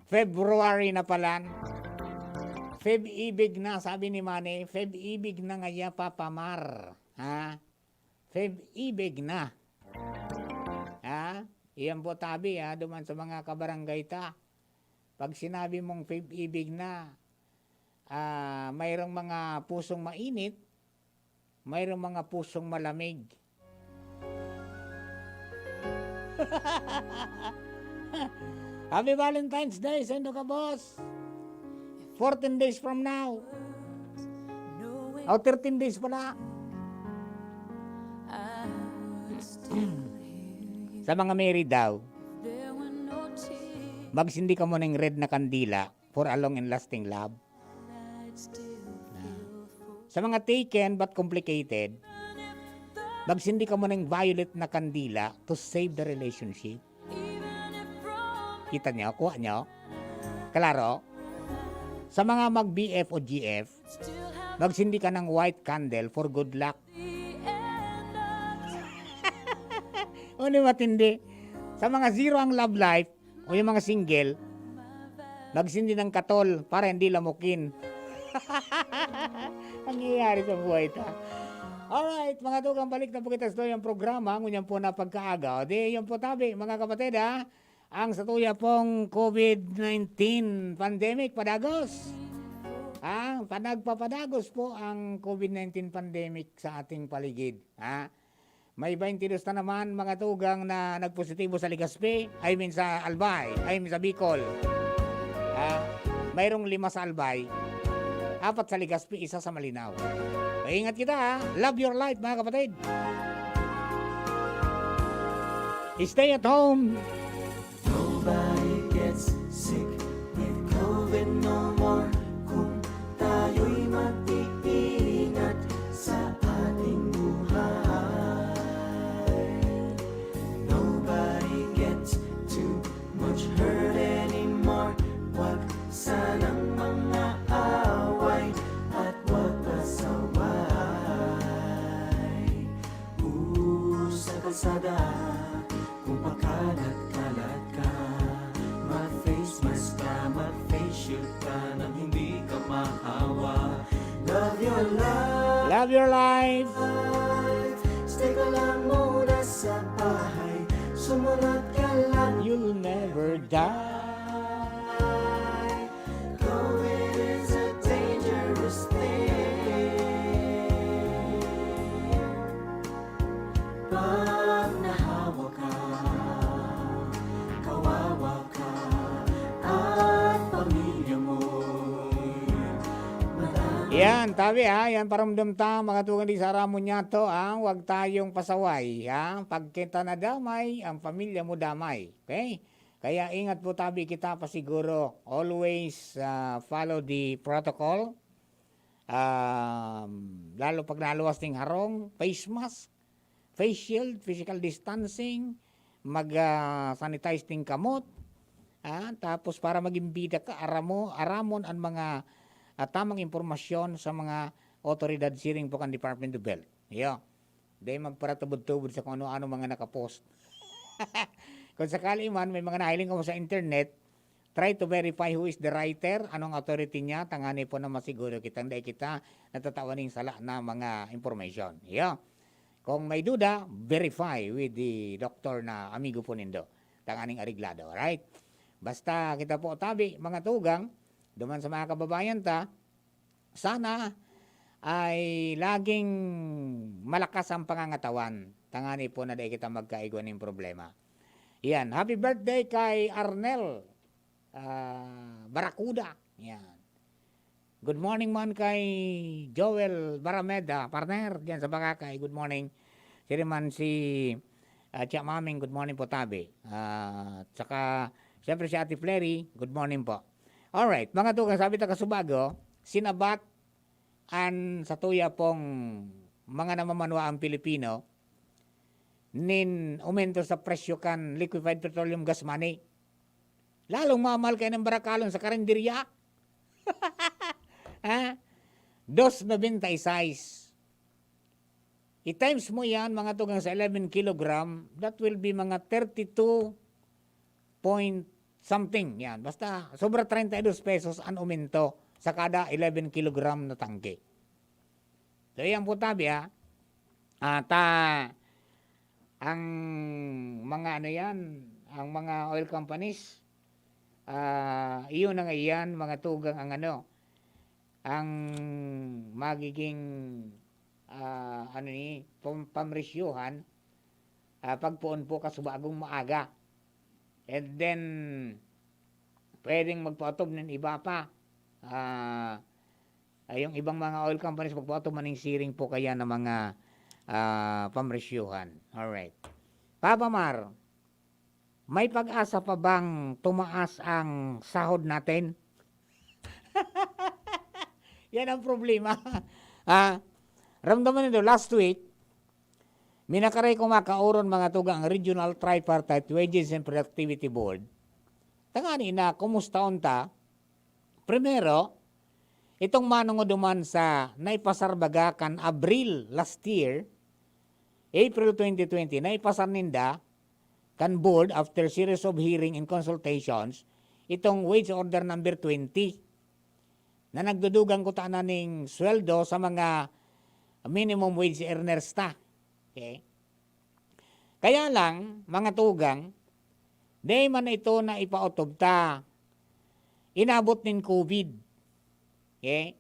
February na palan. Feb ibig na, sabi ni Manny, Feb ibig na ngaya, Papa Mar. Ha? Feb ibig na. Ha? Iyan po tabi, ha, duman sa mga kabarangay ta. Pag sinabi mong Feb ibig na, ah, mayroong mga pusong mainit, mayroong mga pusong malamig. Happy Valentine's Day, sendo ka, boss. Fourteen days from now. O, thirteen days pala. Sa mga married daw, magsindi kamo ning red na kandila for a long and lasting love. Sa mga taken but complicated, magsindi kamo ning violet na kandila to save the relationship. Kita nyo? Kuha nyo? Klaro? Sa mga mag-B F o G F, magsindi ka ng white candle for good luck. Ano matindi? Sa mga zero ang love life, o yung mga single, magsindi ng katol para hindi lamukin. Nangyayari sa buhay ta. Alright, mga tugang, balik na po kita sa tuyang programa. Ngunyan po na pagkaaga. O di, yun po tabi, mga kapatid, ha? Ang sa tuya pong COVID nineteen pandemic, padagos. Ha? Pa, nagpapadagos po ang COVID nineteen pandemic sa ating paligid. Ha? May twenty-dos na naman mga tugang na nagpositibo sa Legazpi, I mean sa Albay, I mean sa Bicol. Ah, mayroong lima sa Albay, apat sa Legazpi, isa sa Malinao. Paingat kita, ha. Love your life, mga kapatid. Stay at home. Nobody gets sick with COVID no more. Kung tayo'y mag-iingat sa ating buhay. Nobody gets too much hurt anymore. Wag sanang mga away at wag pasaway. Usa kalsada, kung pakalat-kalat ka, mag-face mask ka, mag-face shield ka nang hindi ka mahawa. Love your life. Love your life. Stay ka lang muna sa bahay. Sumunod ka lang. You'll never die. COVID is a dangerous thing. Pag nahawa ka, kawawa ka, at pamilya mo'y madami. Yan, tabi ha, yan paramdam ta, mga tugang di sa Ramon Yato, ha? Huwag tayong pasaway, ha? Pag kita nadamay, ang pamilya mo damay, okay? Kaya ingat po tabi kita pa siguro. Always ah, follow the protocol. Um, lalo pag naluwas ning harong, face mask, face shield, physical distancing, mag, ah, sanitize ning kamot, ah, tapos para magin bida ka, aramo-, aramon an mga, ah, tamang impormasyon sa mga awtoridad siring po kan Department of Health. Iyo. Dai magparatubod-tubod sa kung ano-ano mga naka-post. Kung sakali man may mga nahiling kamo sa internet, try to verify who is the writer, anong authority niya, tangani po na masiguro kitang dai kita natatawan ning sala na mga information. Iyo. Kung may duda, verify with the doktor na amigo po nindo, tanganing areglado, right? Basta kita po tabi, mga tugang, duman sa mga kababayan ta, sana ay laging malakas ang pangangatawan, tangani po na dai kita magkaigwa nin problema. Yan, happy birthday kay Arnel, ah, Barracuda. Yan. Good morning man kay Joel Barameda, partner, diyan sa Boracay. Good morning. Siring man si, ah, Tia Maming, good morning po, tabi. Ah, tsaka, siyempre, si Ate Flery, good morning po. Alright, mga tugang, sabi ta kasubago, sinabat an satuya pong mga namamanwaang Pilipino nin umento sa presyo kan liquefied petroleum gas money. Lalong mamahal kayo ng barakalon sa karinderya. Ha? Dos nobenta y seis. I-times mo yan, mga tugang, sa eleven kilogram, that will be mga thirty-two point something. Yan. Basta, sobra treinta y dos pesos ang umento sa kada eleven kilogram na tangke. So, yan po, tabi, ha. At, ah, ang mga ano yan, ang mga oil companies, ah, iyon na nga iyan, mga tugang, ang ano, ang magiging, ah, ano ni, pam-, pamresyuhan, ah, pagpoon po kasubagong maaga. And then, pwedeng magpaotob nin iba pa. Ah, ay, yung ibang mga oil companies, magpaotob man ning siring po kaya ng mga, ah, pamresyuhan. Alright. Papa Mar, may pag-asa pa bang tumaas ang sahod natin? Yan ang problema. Ah, ramdaman nindo, last week, minakaray ko makaoron, mga tugang, ang Regional Tripartite Wages and Productivity Board. Tangani na, kumusta unta? Primero, itong manungoduman sa naipasar baga kan Abril last year, April twenty twenty, naipasar ninda kan board after series of hearing and consultations, itong wage order number twenty, na nagdudugang kutana ning sweldo sa mga minimum wage earners ta. Okay? Kaya lang, mga tugang, dai man ito na ipaotob ta. Inabot nin COVID. Okay?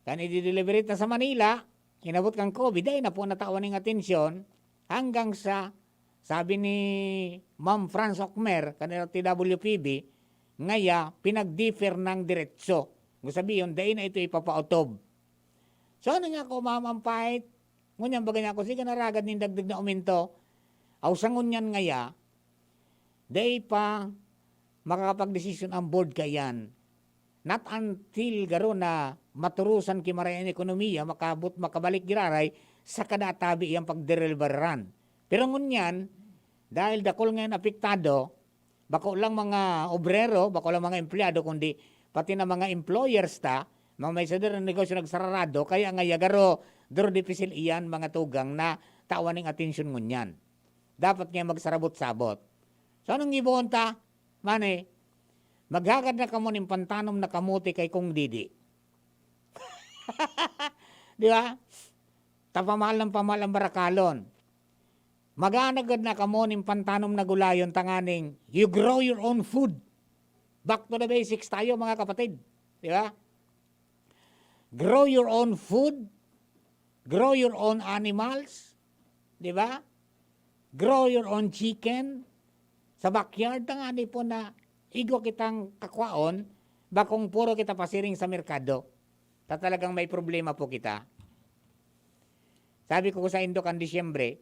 Kan i-deliberate na sa Manila, inabot kan COVID, dai na po natawan ning atensyon hanggang sa, sabi ni Ma'am Franz Okmer, kan L T W P B, ngaya, pinag-defer ng diretso. Kung sabihin, dai na ito ipapaotob. So, ano nga ako, Ma'am, ang pait? Ngunyan, baga niya ako, sige, naragad nin dagdag na umento. Aw, sa ngunyan ngaya, dai pa makakapagdesisyon ang board kaiyan. Not until garo na maturusan ki maray an ekonomiya, makabot, makabalik giraray, saka da tabi iyang pagderibaran. Pero ngunyan, dahil dakul ngayon apektado, bako lang mga obrero, bako lang mga empleyado, kundi pati na mga employers ta, mga may sadiri na negosyo nagsararado, kaya nga ya garo, duro dipisil iyan, mga tugang, na tawan ning atensyon ngunyan. Dapat nga magsarabot-sabot. So, anong gibohon ta? Mani, maghagad na kamo nin pantanom na kamote kay Kong Didi. Di ba? Ta pamahal ng pamahal ang barakalon. Maghagad na kamo nin pantanom na gulayon tanganing you grow your own food. Back to the basics tayo, mga kapatid. Di ba? Grow your own food. Grow your own animals. Di ba? Grow your own chicken. Sa backyard, tangani po na igwa kitang kakwaon, bakong puro kita pasiring sa merkado. Ta talagang may problema po kita. Sabi ko sa indo kan Disyembre,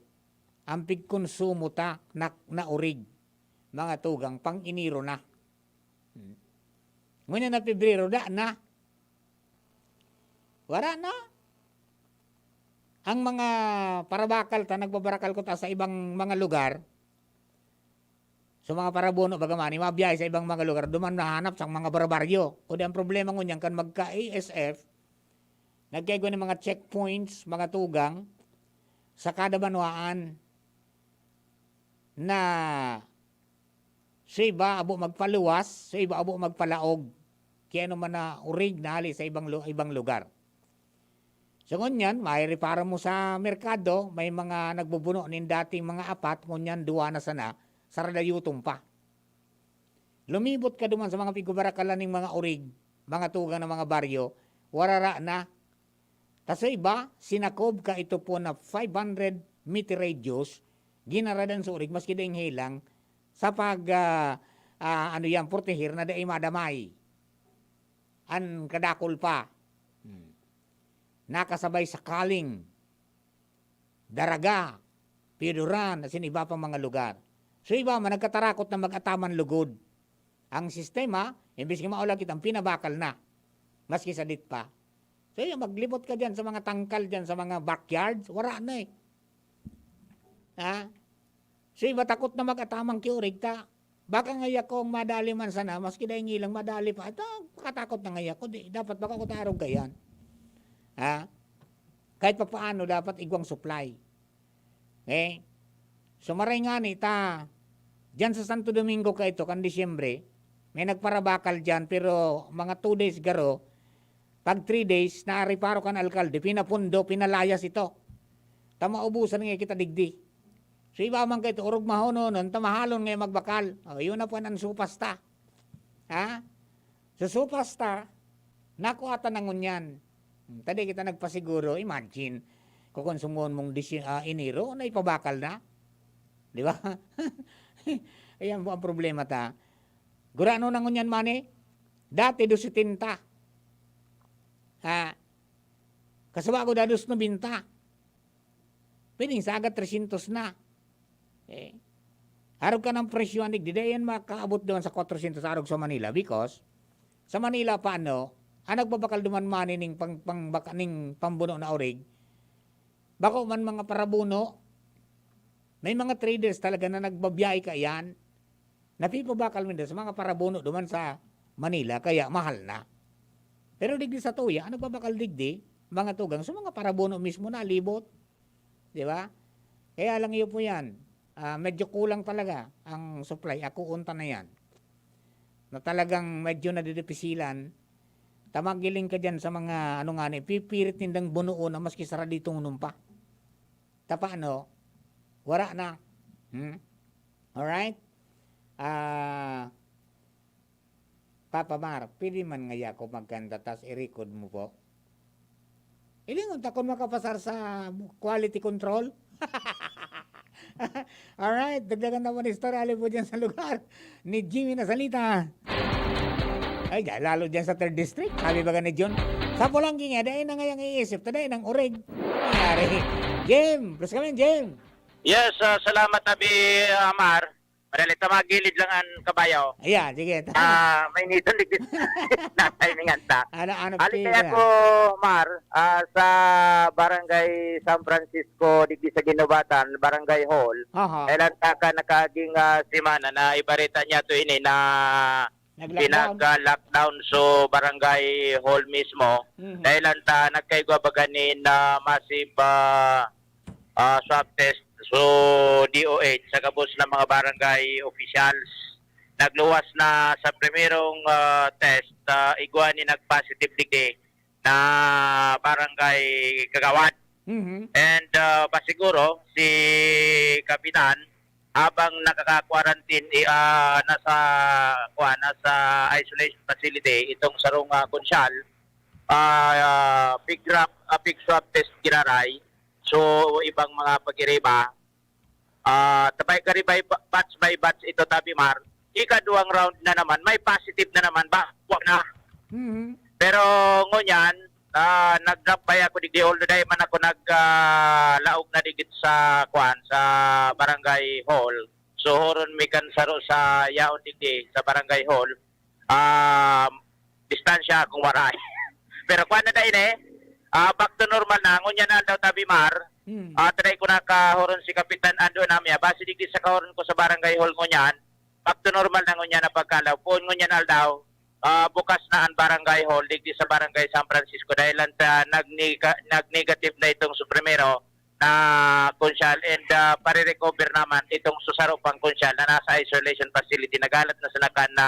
ang pigkonsumo ta na, na urig, mga tugang, pang Enero na. Hmm. Ngunyan na Pebrero, da na. Wala na. Ang mga parabakal ta, nagbabarakal ko ta sa ibang mga lugar, sa mga parabuno, baga man, mabiyahe sa ibang mga lugar, duman nahanap sa mga barbaryo. O di ang problema ngunyan, kan magka-A S F, nagkaigwa ng mga checkpoints, mga tugang, sa kada banwaan na sa iba abo magpaluwas, sa iba abo magpalaog. Kaya naman na urig na hali sa ibang lu-, ibang lugar. So, ngunyan, may reparo mo sa merkado, may mga nagbubuno nin dating mga apat, ngunyan duwa na sana, saradayutom pa. Lumibot ka duman sa mga pigbabarakalan ning mga urig, mga tugang ng mga baryo, warara na. Ta sa iba, sinakob ka ito po na five hundred meter radius, ginaradan sa urig, maski daing helang, sa pag, ah, ah, ano yan, portehir na dai madamay. An kadakol pa. Hmm. Nakasabay sa Kaling, Daraga, Pioduran, asin iba pang mga lugar. So, iba man, nagkatarakot na mag-ataman lugod. Ang sistema, imbis nga maulaw kita, ang pinabakal na. Maski sadit pa. So, yun, maglibot ka dyan sa mga tangkal dyan, sa mga backyards, wala na eh. Ha? So, iba takot na mag-ataman ki urig ta. Baka ngaya kong madali man sana, maski dai ngilang madali pa. Ito, katakot na ngaya ko. Di, dapat baka ko tarog kayan. Ha? Kahit papaano, dapat igwang supply. Okay? So, maray ngani ta, diyan sa Santo Domingo ka ito, kan Disyembre, may nagparabakal diyan, pero mga two days garo, pag three days, naariparo kan alkalde, pinapundo, pinalayas ito. Ta maubusan nga kita digdi. So, iba man ka ito, orog mahononon, ta mahalon nga magbakal. O, yun na po an supas ta. Ha? So, supas ta, nakuha ta na ngunyan. Hmm, ta di kita nagpasiguro, imagine, kukonsumon mong disi-, ah, Enero, na ipabakal na. Di ba? Ayan po ang problema ta. Gurano na ngunyan, mani? Dati, dos setenta. Ha? Kasubago, dados nobenta. Pwedeng sa agad, tresyentos na. Eh, arog ka ng presyo, anig, di, di yan makaabot doon sa kwatrosyentos arog sa Manila because sa Manila pa, ano, ang nagbabakal duman mani ning pang, pang, baka, ning pambuno na orig, bako man mga parabuno, may mga traders talaga na nagbabiyahe ka yan, napipabakal minda sa mga parabuno duman sa Manila, kaya mahal na. Pero digdi sa tuya, ang nagbabakal digdi, mga tugang, sa mga parabuno mismo na libot. Di ba? Kaya lang iyo po yan. Ah, medyo kulang talaga ang supply. Ako unta na yan. Na talagang medyo nadidipisilan. Tamagiling ka dyan sa mga, ano nga ni, pipirit nindang bunuon na maski sara ditong numpa. Tapa, no? Wara na. Hmm? Alright? Ah, Papa Mar, pwede man ngaya ako magkanta tas i-record mo po? Ilingon ta kung makapasar sa quality control. Alright, dagdagan naman istorya, ali po dyan sa lugar ni Jimmy Nasalita. Ay, dahil lalo dyan sa third district, sabi ba ni John? Sa Polangking, eh, dahil na ngayang iisip, ta dahil ng urig. Nangyari. Jim, plus kami, Jim. Yes, ah, salamat, Abi, ah, Mar. Madali ta magilid lang an kabayo. Ayan, sige. Ah, may niton digdi. Natimingan ta. Ano, ano, Ali sige kaya na. ko, Mar, ah, sa Barangay San Francisco, digdi sa Guinobatan, Barangay Hall. Aha. Kailan ta ka nakaaging ah, semana na ibarita niya to ini na Nag-lockdown. pinag-lockdown so Barangay Hall mismo. Mhm. Dahil lang ta nagkaigwa ba ganin na massive ah, ah, swab test so D O H sa gabos na mga barangay officials. Nagluwas na sa primerong ah, test, ah, igwa ni nag-positive digdi na barangay kagawad. Mhm. And ah, pasiguro si Kapitan habang nakaka-quarantine i- ah, nasa kuan, nasa isolation facility itong sarong ah, konsyal, ah, pig rap, ah, pig swab test giraray. So ibang mga pagiriba, ah, tabay karibay ba- batch by batch ito, Tabi Mar. Ikaduwang round na naman, may positive na naman ba? Wa na. Mhm. Pero ngunyan, ah, nag-drop by ako digdi, although dai man ako nag ah, laog na digit sa kuan, sa barangay hall. So horon mi kan saro sa yaon digdi sa barangay hall. Um, distansya akong waray. Pero kuan na dai ni. Ah, back to normal na. Ngunyan na aldaw, Tabi Mar. Hmm. Ah, try ko na kahoron si Kapitan Ando Namia. Base digdi sa kahoron ko sa barangay hall ngunyan, back to normal na ngunyan na pagkalaw. Poon ngunyan aldaw, ah, bukas na ang barangay hall digdi sa barangay San Francisco dahil lang sa nagniga-, nag-negative na itong suprimero na konsyal and, ah, pare-recover naman itong susaro pang konsyal na nasa isolation facility. Naghalat na sa nakan na,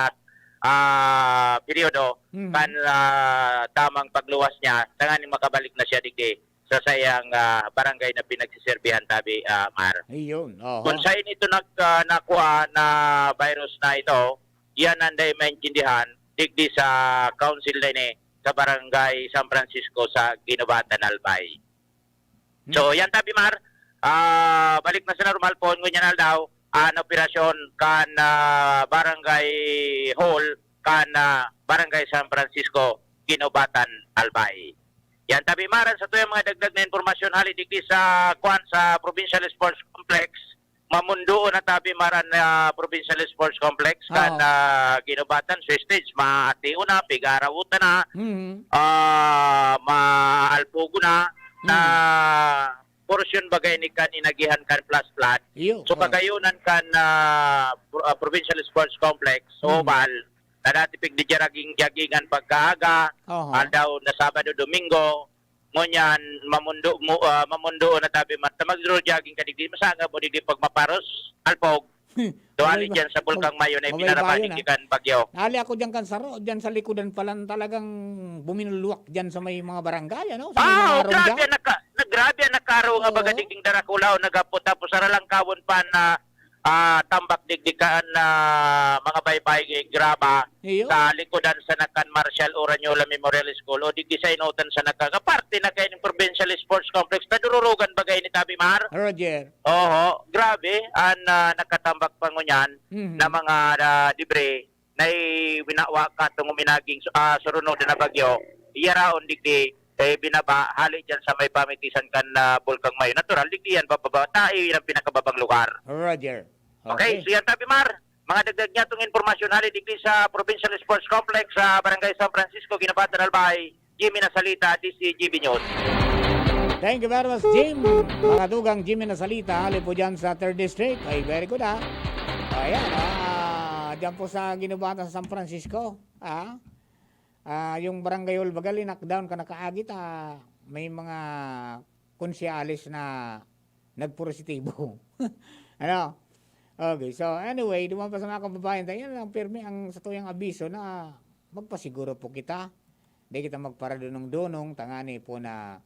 ah, peryodo Mhm. kan, ah, tamang pagluwas niya tanganing makabalik na siya digdi sa sayang, ah, barangay na pinagsiserbihan, Tabi, ah, Mar. Ayun, oho. Kung saan ito nag-, ah, nakuha na virus na ito, iyan ang dai maintindihan digdi sa council na ini sa barangay San Francisco sa Guinobatan, Albay. Hmm. So, yan, Tabi Mar, ah, balik na sa normal poon ngunyan aldaw an operasyon kan, ah, barangay hall kan, ah, barangay San Francisco, Guinobatan, Albay. Yan, Tabi Mar, an satuyang mga dagdag na impormasyon hali digdi sa, kwan, sa Provincial Sports Complex. Mamundoon na, Tabi Mar, an, ah, Provincial Sports Complex kan, Oo. ah, Guinobatan. So, stage, maatiw na, pigarawotan na, Mhm. ah, maalpogo na, na Mhm. porsyon bagay ni kan inagihan kan flash flood. Iyo, So, oo. kagayonan kan, ah, pro-, ah, Provincial Sports Complex, Mhm. Oval, na dati pigdi jogging-joggingan pagkaaga, Oho. aldaw na Sabado, Domingo, ngunyan, mamundo mo, ah, mamundo na, Tabi Mar, ta mag-jogging ka digdi, masanga mo digdi pag maparos, alpog. Hmm. Tuwali Mabay ba-, dyan sa Bulkang mab-, Mayo na mabay ibinaraba bayo na. digdi kan bagyo. Hali ako dyan kan saro, dyan sa likodan palan talagang buminulwak dyan sa may mga barangay, ano? Sa may Ah, mga oh, harong grabe dyan. ang naka-, na, grabe ang nakaro nga baga Oo. digding Darakulaw, nagapot, tapos sa Ralangkawon pa na, ah, tambak digdi kan, ah, mga baybay, graba, Iyo. sa likodan sa nakan Marshal Oranyola Memorial School, o digdi sa inotan sa nakan, parte na kayo ng Provincial Sports Complex, nadururugan bagay ni Tabi Mar. Roger. Oho, grabe, an, ah, nakatambak pa ngunyan Mhm. na mga, ah, debris na i-, winawa katong uminaging su-, ah, surunod na bagyo. Iyaraon digdi, eh, binaba, hali dyan sa may pamitisan kan, ah, Bulkang Mayo. Natural, digdi yan bababa. Ta, iyan ang pinakababang lugar. Roger. Okay, Okay. so yan, Tabi Mar. Mga dagdag niya itong impormasyon, hali digdi sa Provincial Sports Complex sa Barangay San Francisco, Guinobatan, Albay. Jimmy Nasalita, D C G B News. Thank you very much, Jim. Mga dugang, Jimmy Nasalita, hali po dyan sa Third District. Ay, very good, ah. Ayan, ah, dyan po sa Guinobatan sa San Francisco, ah. Ah, yung barangay hall baga, linakdown kan nakaagi ta, may mga konsehales na nagpositibo. Ano? Okay, so anyway, duman pa sa mga kababayan tayo, yan lang pirmi ang satuyang abiso na magpasiguro po kita. Di kita magparadunong-dunong, tangani po na,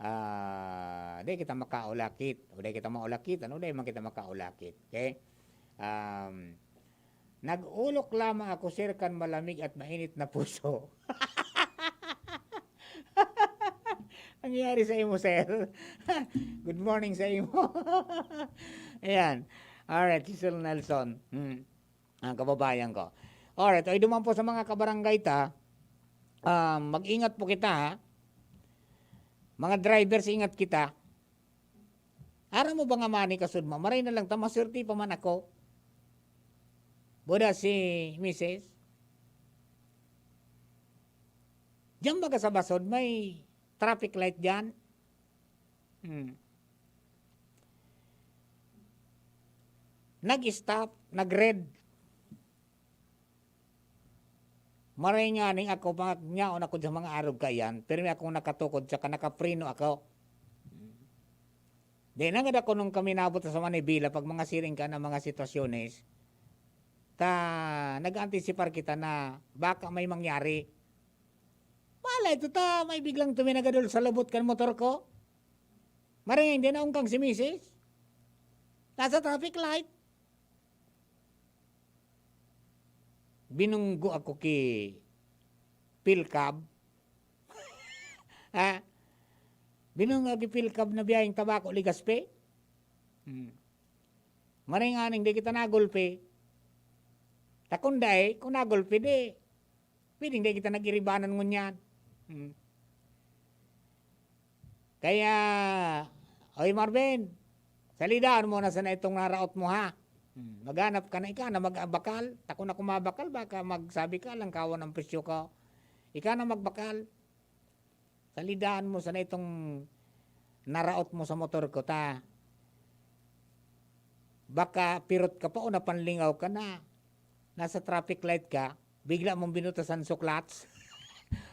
ah, di kita makaulakit, o di kita maulakit, ano, di man kita makaulakit. Okay? Um, "Nag-olok lamang ako, sir, kan malamig at mainit na puso." Nangyari sa imo, sir? Good morning sa imo. Ayan. Alright, si Sir Nelson. Hmm. Ang kababayan ko. Alright, ay duman po sa mga kabarangay ta, ah, mag-ingat po kita, ha? Mga drivers, ingat kita. Aram mo ba nga mani kasud mo? Maray na lang ta, maswerte pa man ako. Buda si misis. Diyan baga sa Basod, may traffic light diyan. Hmm. Nag-stop, nag-red. Maray nganing ako, mga, nyaon ako sa mga arog kaiyan, pirmi akong nakatukod saka nakapreno ako. Di na ngad ako nung kami naabot sa Manibela, pag mga siring ka na mga sitwasyones, ta nag-antisipar kita na baka may mangyari. Malay to ta, may biglang tuminagadol sa lubot kan motor ko. Maray nga, hindi naungkang si misis. Nasa traffic light. Binunggo ako ki Pilcab. Ha? Binunggo ako ki Pilcab na biyayeng Tabaco, Legazpi. Hmm. Maray nganing di kita nagulpi. Ta kun dai, kung nagulpi, di, pwedeng di kita nag-iribanan ngunyan. Hmm. Kaya, oy Marvin, salidaon mo na sana itong naraot mo, ha? Hmm, maghanap ka na, ika na magbakal. Ta kun ako mabakal, baka magsabi ka, "Langkawan ang presyo ko." Ika na magbakal. Salidahan mo sana itong naraot mo sa motor ko, ta. Baka pirot ka pa o napanlingaw ka na. Nasa traffic light ka, bigla mong binutasan so clutch.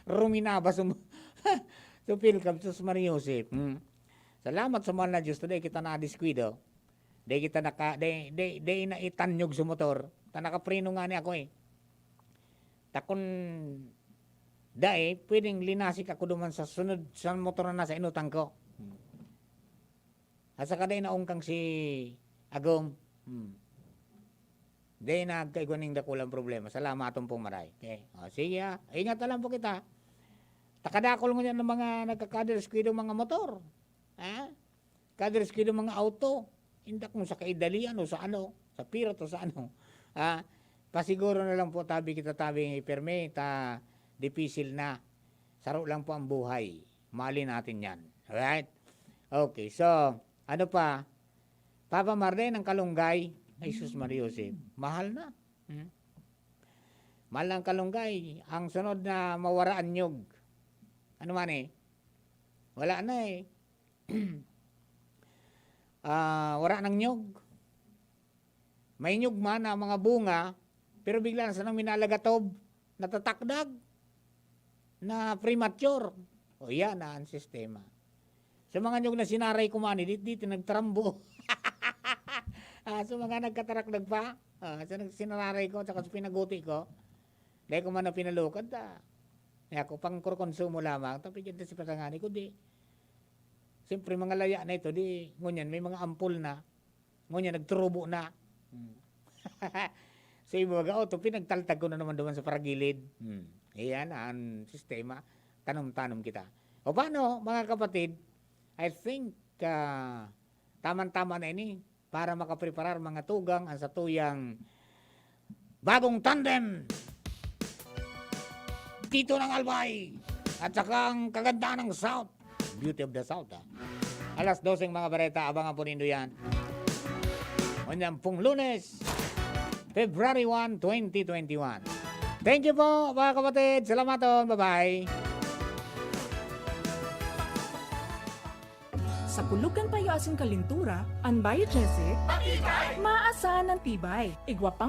Ruminabas um, so feel ka, sus Maria Josep. Hmm. Salamat sa mahal na Diyos, today kita na diskwido. Di kita naka, di, di, di na itanyog sa motor. Ta nakapreno nga ni ako eh. Ta kun dai, pwedeng linasik ako duman sa sunod, sa motor na nasa inutan ko. Hmm. At saka dai naungkang si Agom. Hmm. Dai nagkaigwa ning dakulang problema. Salamaton pong maray. Okay? O, sige, ah. Ingat na lang po kita. Takadakol ngunyan ng mga nagkakadiskwido mga motor. Ha? Kadiskwido mga auto. Inda kung sa kaidalian o sa ano, sa pirot o sa ano. Ah, pasiguro na lang po, tabi kita, tabi, pirmi, ta dipisil na. Saro lang po ang buhay. Mahalin natin yan. Alright? Okay, so, ano pa? Papa Marden, ang kalunggay. Ay, sus Maria Josep. Mahal na. Hmm? Mahal na ang kalunggay. Ang sunod na mawara ang nyug. Ano man eh? Wala na eh. Ah, wala nang nyug. May nyug man na mga bunga, pero bigla na sanang minalagatob, natatakdag, na premature. O yan na ang sistema. Sa mga nyug na sinaray ko man, di, di, nagtarambo. Ah, sa mga nagkatarakdag pa, ah, sa nag-, sinaray ko, tsaka sa pinaguti ko, dahil ko man na pinalukad, ah. Kaya ako, pang konsumo lamang, tapi dyan sa patangani ko, di. Siyempre, mga laya na ito, di, ngunyan, may mga ampul na, ngunyan, nagturubo na. Hmm. So, iba baga, oh, to, pinagtaltag ko na naman duman sa paragilid. Hmm. Iyan ang sistema. Tanom-tanom kita. O paano, mga kapatid? I think, ah, taman-tama na ini para makapreparar mga tugang ang satuyang bagong tandem. Tito ng Albay at saka ang kagandahan ng South. Beauty of the South, ah. Alas dose ang mga bareta, abangan po nindo yan. Ngunyan pong Lunes, February one, twenty twenty-one. Thank you po, mga kapatid. Salamaton. Bye-bye. Sa kulog kan payo asin kalintura, an Bio Jesse, maasahan an tibay. Igwa pang